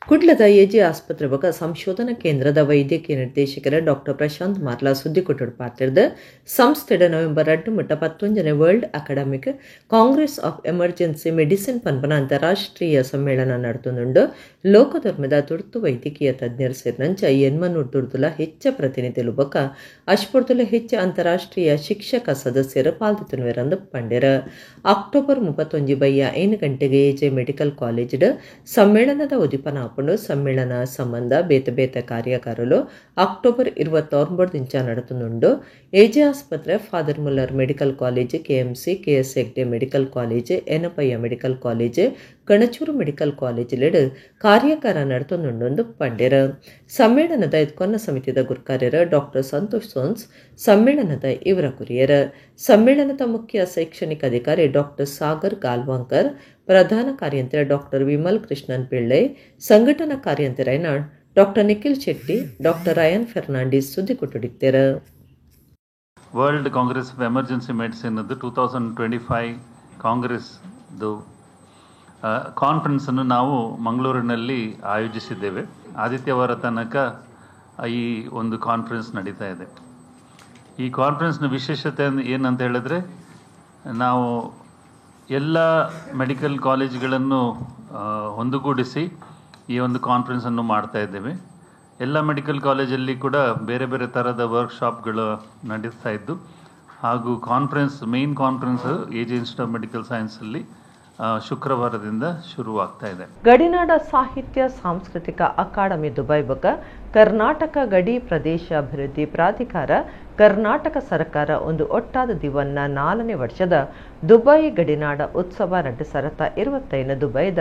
[SPEAKER 1] ಕುಡ್ಲದ ಎಜೆ ಆಸ್ಪತ್ರೆ ಬೊಕ ಸಂಶೋಧನಾ ಕೇಂದ್ರದ ವೈದ್ಯಕೀಯ ನಿರ್ದೇಶಕರ ಡಾಕ್ಟರ್ ಪ್ರಶಾಂತ್ ಮಾರ್ಲಾ ಸುದ್ದಿಕೊಟ್ಟುಡು ಪಾತೆರ್ದ ಸಂಸ್ಥೆಡ ನವೆಂಬರ್ 2 ಮುಟ್ಟ 19ನೇ world academic congress of emergency medicine ಪನ್ಪನ ಅಂತಾರಾಷ್ಟ್ರೀಯ ಸಮ್ಮೇಳನ ನಡೆತೊಂದುಂಡು. ಲೋಕಧರ್ಮದ ತುರ್ತು ವೈದ್ಯಕೀಯ ತಜ್ಞರು ಸೇರಿನಂಚ 800 ದುರ್ದುಲ ಹೆಚ್ಚ ಪ್ರತಿನಿಧಿಲು ಬೊಕ ಅಶ್ಪೊರ್ದುಲ ಹೆಚ್ಚ ಅಂತಾರಾಷ್ಟ್ರೀಯ ಶಿಕ್ಷಕ ಸದಸ್ಯರು ಪಾಲ್ದೆತ್ತೊನುವೆರಂದು ಪಂಡೆರ. ಅಕ್ಟೋಬರ್ 31 ಬಯ್ಯ 5 ಗಂಟೆಗೆ ಎಜೆ ಮೆಡಿಕಲ್ ಕಾಲೇಜಿಡ್ ಸಮ್ಮೇಳನದ ಉದಿಪನ ಸಮ್ಮೇಳನ ಸಂಬಂಧ ಬೇತೆ ಬೇತೆ ಕಾರ್ಯಾಗಾರಲು ಅಕ್ಟೋಬರ್ 29 ಇಂಚ ನಡೆತುಂಡು. ಎಜೆ ಆಸ್ಪತ್ರೆ, father Muller medical college, KMC, KS Hegde medical college, Yenepoya medical college, Kanachur medical ಕಾಲೇಜಿಲೆಡ್ ಕಾರ್ಯಾಗಾರ ನಡೆತುಂಡು ಪಂಡೆರ. ಸಮ್ಮೇಳನದ ಎದ್ಕೊನ್ನ ಸಮಿತಿದ ಗುರ್ಕಾರ್ಯರ ಡಾಕ್ಟರ್ ಸಂತೋಷ್ ಸೋನ್ಸ್ ಸಮ್ಮೇಳನದ ಇವರ ಕುರಿಯರ. ಸಮ್ಮೇಳನದ ಮುಖ್ಯ ಶೈಕ್ಷಣಿಕ ಅಧಿಕಾರಿ ಡಾಕ್ಟರ್ ಸಾಗರ್ ಗಾಲ್ವಾಂಕರ್, ಪ್ರಧಾನ ಕಾರ್ಯಂತರ ಡಾಕ್ಟರ್ ವಿಮಲ್ ಕೃಷ್ಣನ್ ಪಿಳ್ಳೈ, ಸಂಘಟನಾ ಕಾರ್ಯಂತರೈನ doctor Nikhil Shetty, doctor Ryan Fernandes ಸುದ್ದಿ ಕೊಟ್ಟುಡಿತ್ತಾರೆ.
[SPEAKER 13] World congress of emergency medicine 2025 ಕಾಂಗ್ರೆಸ್ದು ಕಾನ್ಫರೆನ್ಸನ್ನು ನಾವು ಮಂಗಳೂರಿನಲ್ಲಿ ಆಯೋಜಿಸಿದ್ದೇವೆ. ಆದಿತ್ಯವಾರ ತನಕ ಈ ಒಂದು ಕಾನ್ಫರೆನ್ಸ್ ನಡೀತಾ ಇದೆ. ಈ ಕಾನ್ಫರೆನ್ಸ್ನ ವಿಶೇಷತೆ ಏನಂತ ಹೇಳಿದ್ರೆ, ನಾವು ಎಲ್ಲ ಮೆಡಿಕಲ್ ಕಾಲೇಜ್ಗಳನ್ನು ಒಂದುಗೂಡಿಸಿ ಈ ಒಂದು ಕಾನ್ಫರೆನ್ಸನ್ನು ಮಾಡ್ತಾ ಇದ್ದೇವೆ. ಎಲ್ಲ ಮೆಡಿಕಲ್ ಕಾಲೇಜಲ್ಲಿ ಕೂಡ ಬೇರೆ ಬೇರೆ ಥರದ ವರ್ಕ್ಶಾಪ್ಗಳು ನಡೆಸ್ತಾ ಇದ್ದು, ಹಾಗೂ conference main conference A J institute of medical ಸೈನ್ಸಲ್ಲಿ ಶುಕ್ರವಾರದಿಂದ ಶುರುವಾಗ್ತಾ ಇದೆ.
[SPEAKER 1] ಗಡಿನಾಡ ಸಾಹಿತ್ಯ ಸಾಂಸ್ಕೃತಿಕ ಅಕಾಡೆಮಿ ದುಬೈ ಬೊಕ ಕರ್ನಾಟಕ ಗಡಿ ಪ್ರದೇಶ ಅಭಿವೃದ್ಧಿ ಪ್ರಾಧಿಕಾರ ಕರ್ನಾಟಕ ಸರ್ಕಾರ ಒಂದು ಒಟ್ಟಾದ ದಿವನ್ನ 4ನೇ ವರ್ಷದ ದುಬೈ ಗಡಿನಾಡ ಉತ್ಸವ 2025 ದುಬೈದ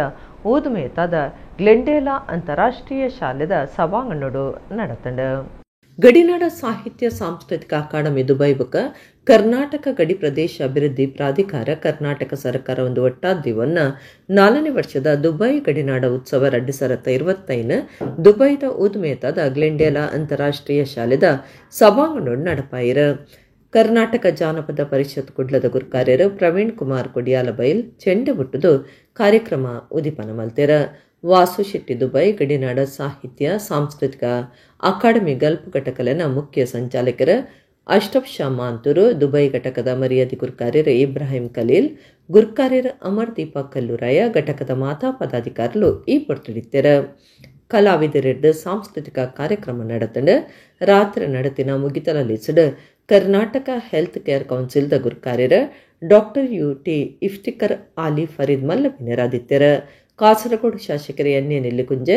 [SPEAKER 1] ಊದುಮೇತಾದ ಗ್ಲೆಂಡೇಲಾ ಅಂತಾರಾಷ್ಟ್ರೀಯ ಶಾಲೆದ ಸಭಾಂಗಣಡು ನಡೆತಂಡು. ಗಡಿನಾಡ ಸಾಹಿತ್ಯ ಸಾಂಸ್ಕೃತಿಕ ಅಕಾಡೆಮಿ ದುಬೈ ಬೊಕ ಕರ್ನಾಟಕ ಗಡಿ ಪ್ರದೇಶ ಅಭಿವೃದ್ಧಿ ಪ್ರಾಧಿಕಾರ ಕರ್ನಾಟಕ ಸರ್ಕಾರ ಒಂದು ಒಟ್ಟಾದಿವನ್ನ 4ನೇ ವರ್ಷದ ದುಬೈ ಗಡಿನಾಡ ಉತ್ಸವ 2025 ದುಬೈದ ಉದ್ಮೇತಾದ ಗ್ಲೆಂಡೇಲಾ ಅಂತಾರಾಷ್ಟ್ರೀಯ ಶಾಲೆದ ಸಭಾಂಗಣ ನಡಪಾಯಿರ. ಕರ್ನಾಟಕ ಜಾನಪದ ಪರಿಷತ್ ಕುಡ್ಲದ ಗುರ್ಕಾರ್ಯರು ಪ್ರವೀಣ್ ಕುಮಾರ್ ಕೊಡಿಯಾಲಬೈಲ್ ಚೆಂಡೆ ಬುಟ್ಟುದು ಕಾರ್ಯಕ್ರಮ ಉದಿಪನ ಮಲ್ತೆರ. ವಾಸು ಶೆಟ್ಟಿ ದುಬೈ ಗಡಿನಾಡ ಸಾಹಿತ್ಯ ಸಾಂಸ್ಕೃತಿಕ ಅಕಾಡೆಮಿ ಗಲ್ಫ್ ಘಟಕಲೆನ ಮುಖ್ಯ ಸಂಚಾಲಕರ ಅಶ್ರಫ್ ಶಾ ಮಾಂತೂರು, ದುಬೈ ಘಟಕದ ಮರ್ಯಾದೆ ಗುರ್ಕಾರ್ಯರು ಇಬ್ರಾಹಿಂ ಖಲೀಲ್, ಗುರ್ಕಾರ್ಯರು ಅಮರ್ ದೀಪಾ ಕಲ್ಲೂರಾಯ, ಘಟಕದ ಮಾತಾ ಪದಾಧಿಕಾರಿಗಳು ಈ ಪೊರ್ತುಡಿತ್ತೆರ. ಕಲಾವಿದರೆಡ್ದು ಸಾಂಸ್ಕೃತಿಕ ಕಾರ್ಯಕ್ರಮ ನಡೆತಂಡು ರಾತ್ರಿ ನಡತಿನ ಮುಗಿತಲಲಿಸಿಡು ಕರ್ನಾಟಕ ಹೆಲ್ತ್ ಕೇರ್ ಕೌನ್ಸಿಲ್ದ ಗುರ್ಕಾರ್ಯರು doctor U T Iftikhar Ali Farid ಮಲ್ಲವಿನರಾದಿತ್ಯರ. ಕಾಸರಗೋಡು ಶಾಸಕರು ಎನ್ ಎ ನೆಲ್ಲಿಕುಂಜೆ,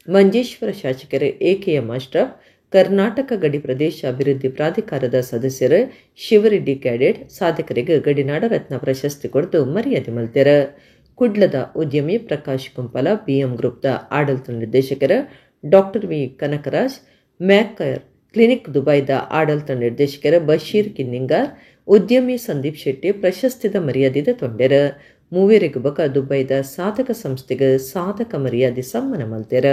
[SPEAKER 1] ಮಂಜೇಶ್ವರ ಶಾಸಕರು A K M Ashraf, Karnataka ಗಡಿ ಪ್ರದೇಶ ಅಭಿವೃದ್ಧಿ ಪ್ರಾಧಿಕಾರದ ಸದಸ್ಯರು ಶಿವರೆಡ್ಡಿ ಕ್ಯಾಡೆಟ್ ಸಾಧಕರಿಗೆ ಗಡಿನಾಡ ರತ್ನ ಪ್ರಶಸ್ತಿ ಕೊರತು ಮರ್ಯಾದೆ ಮಲ್ತೆರ್. ಕುಡ್ಲದ ಉದ್ಯಮಿ ಪ್ರಕಾಶ್ ಕುಂಪಲ, ಬಿಎಂ ಗ್ರೂಪ್ದ ಆಡಳಿತ ನಿರ್ದೇಶಕರು ಡಾಕ್ಟರ್ ವಿ ಕನಕರಾಜ್, ಮ್ಯಾಕರ್ ಕ್ಲಿನಿಕ್ ದುಬೈದ ಆಡಳಿತ ನಿರ್ದೇಶಕರು ಬಶೀರ್ ಕಿನ್ನಿಂಗಾರ್, ಉದ್ಯಮಿ ಸಂದೀಪ್ ಶೆಟ್ಟಿ ಪ್ರಶಸ್ತಿದ ಮರ್ಯಾದೆ ತೊಂಡೆರ್. ಮೂವೇರಿಗೂ ಬೊಕ ದುಬೈದ ಸಾಧಕ ಸಂಸ್ಥೆಗೆ ಸಾಧಕ ಮರ್ಯಾದೆ ಸಮ್ಮಾನ ಮಲ್ತೆರ್.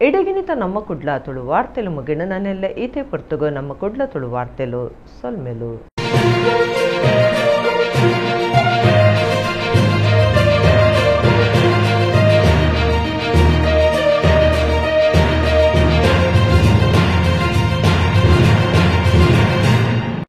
[SPEAKER 1] ಇಡಗಿನಿತ ನಮ್ಮ ಕುಡ್ಲ ತುಳು ವಾರ್ತೆಲು ಮುಗಿಣ ನನ್ನೆಲ್ಲ ಈತೆ ಪೊರ್ತುಗು ನಮ್ಮ ಕುಡ್ಲ ತುಳು ವಾರ್ತೆಲು ಸೊಲ್ಮೆಲು.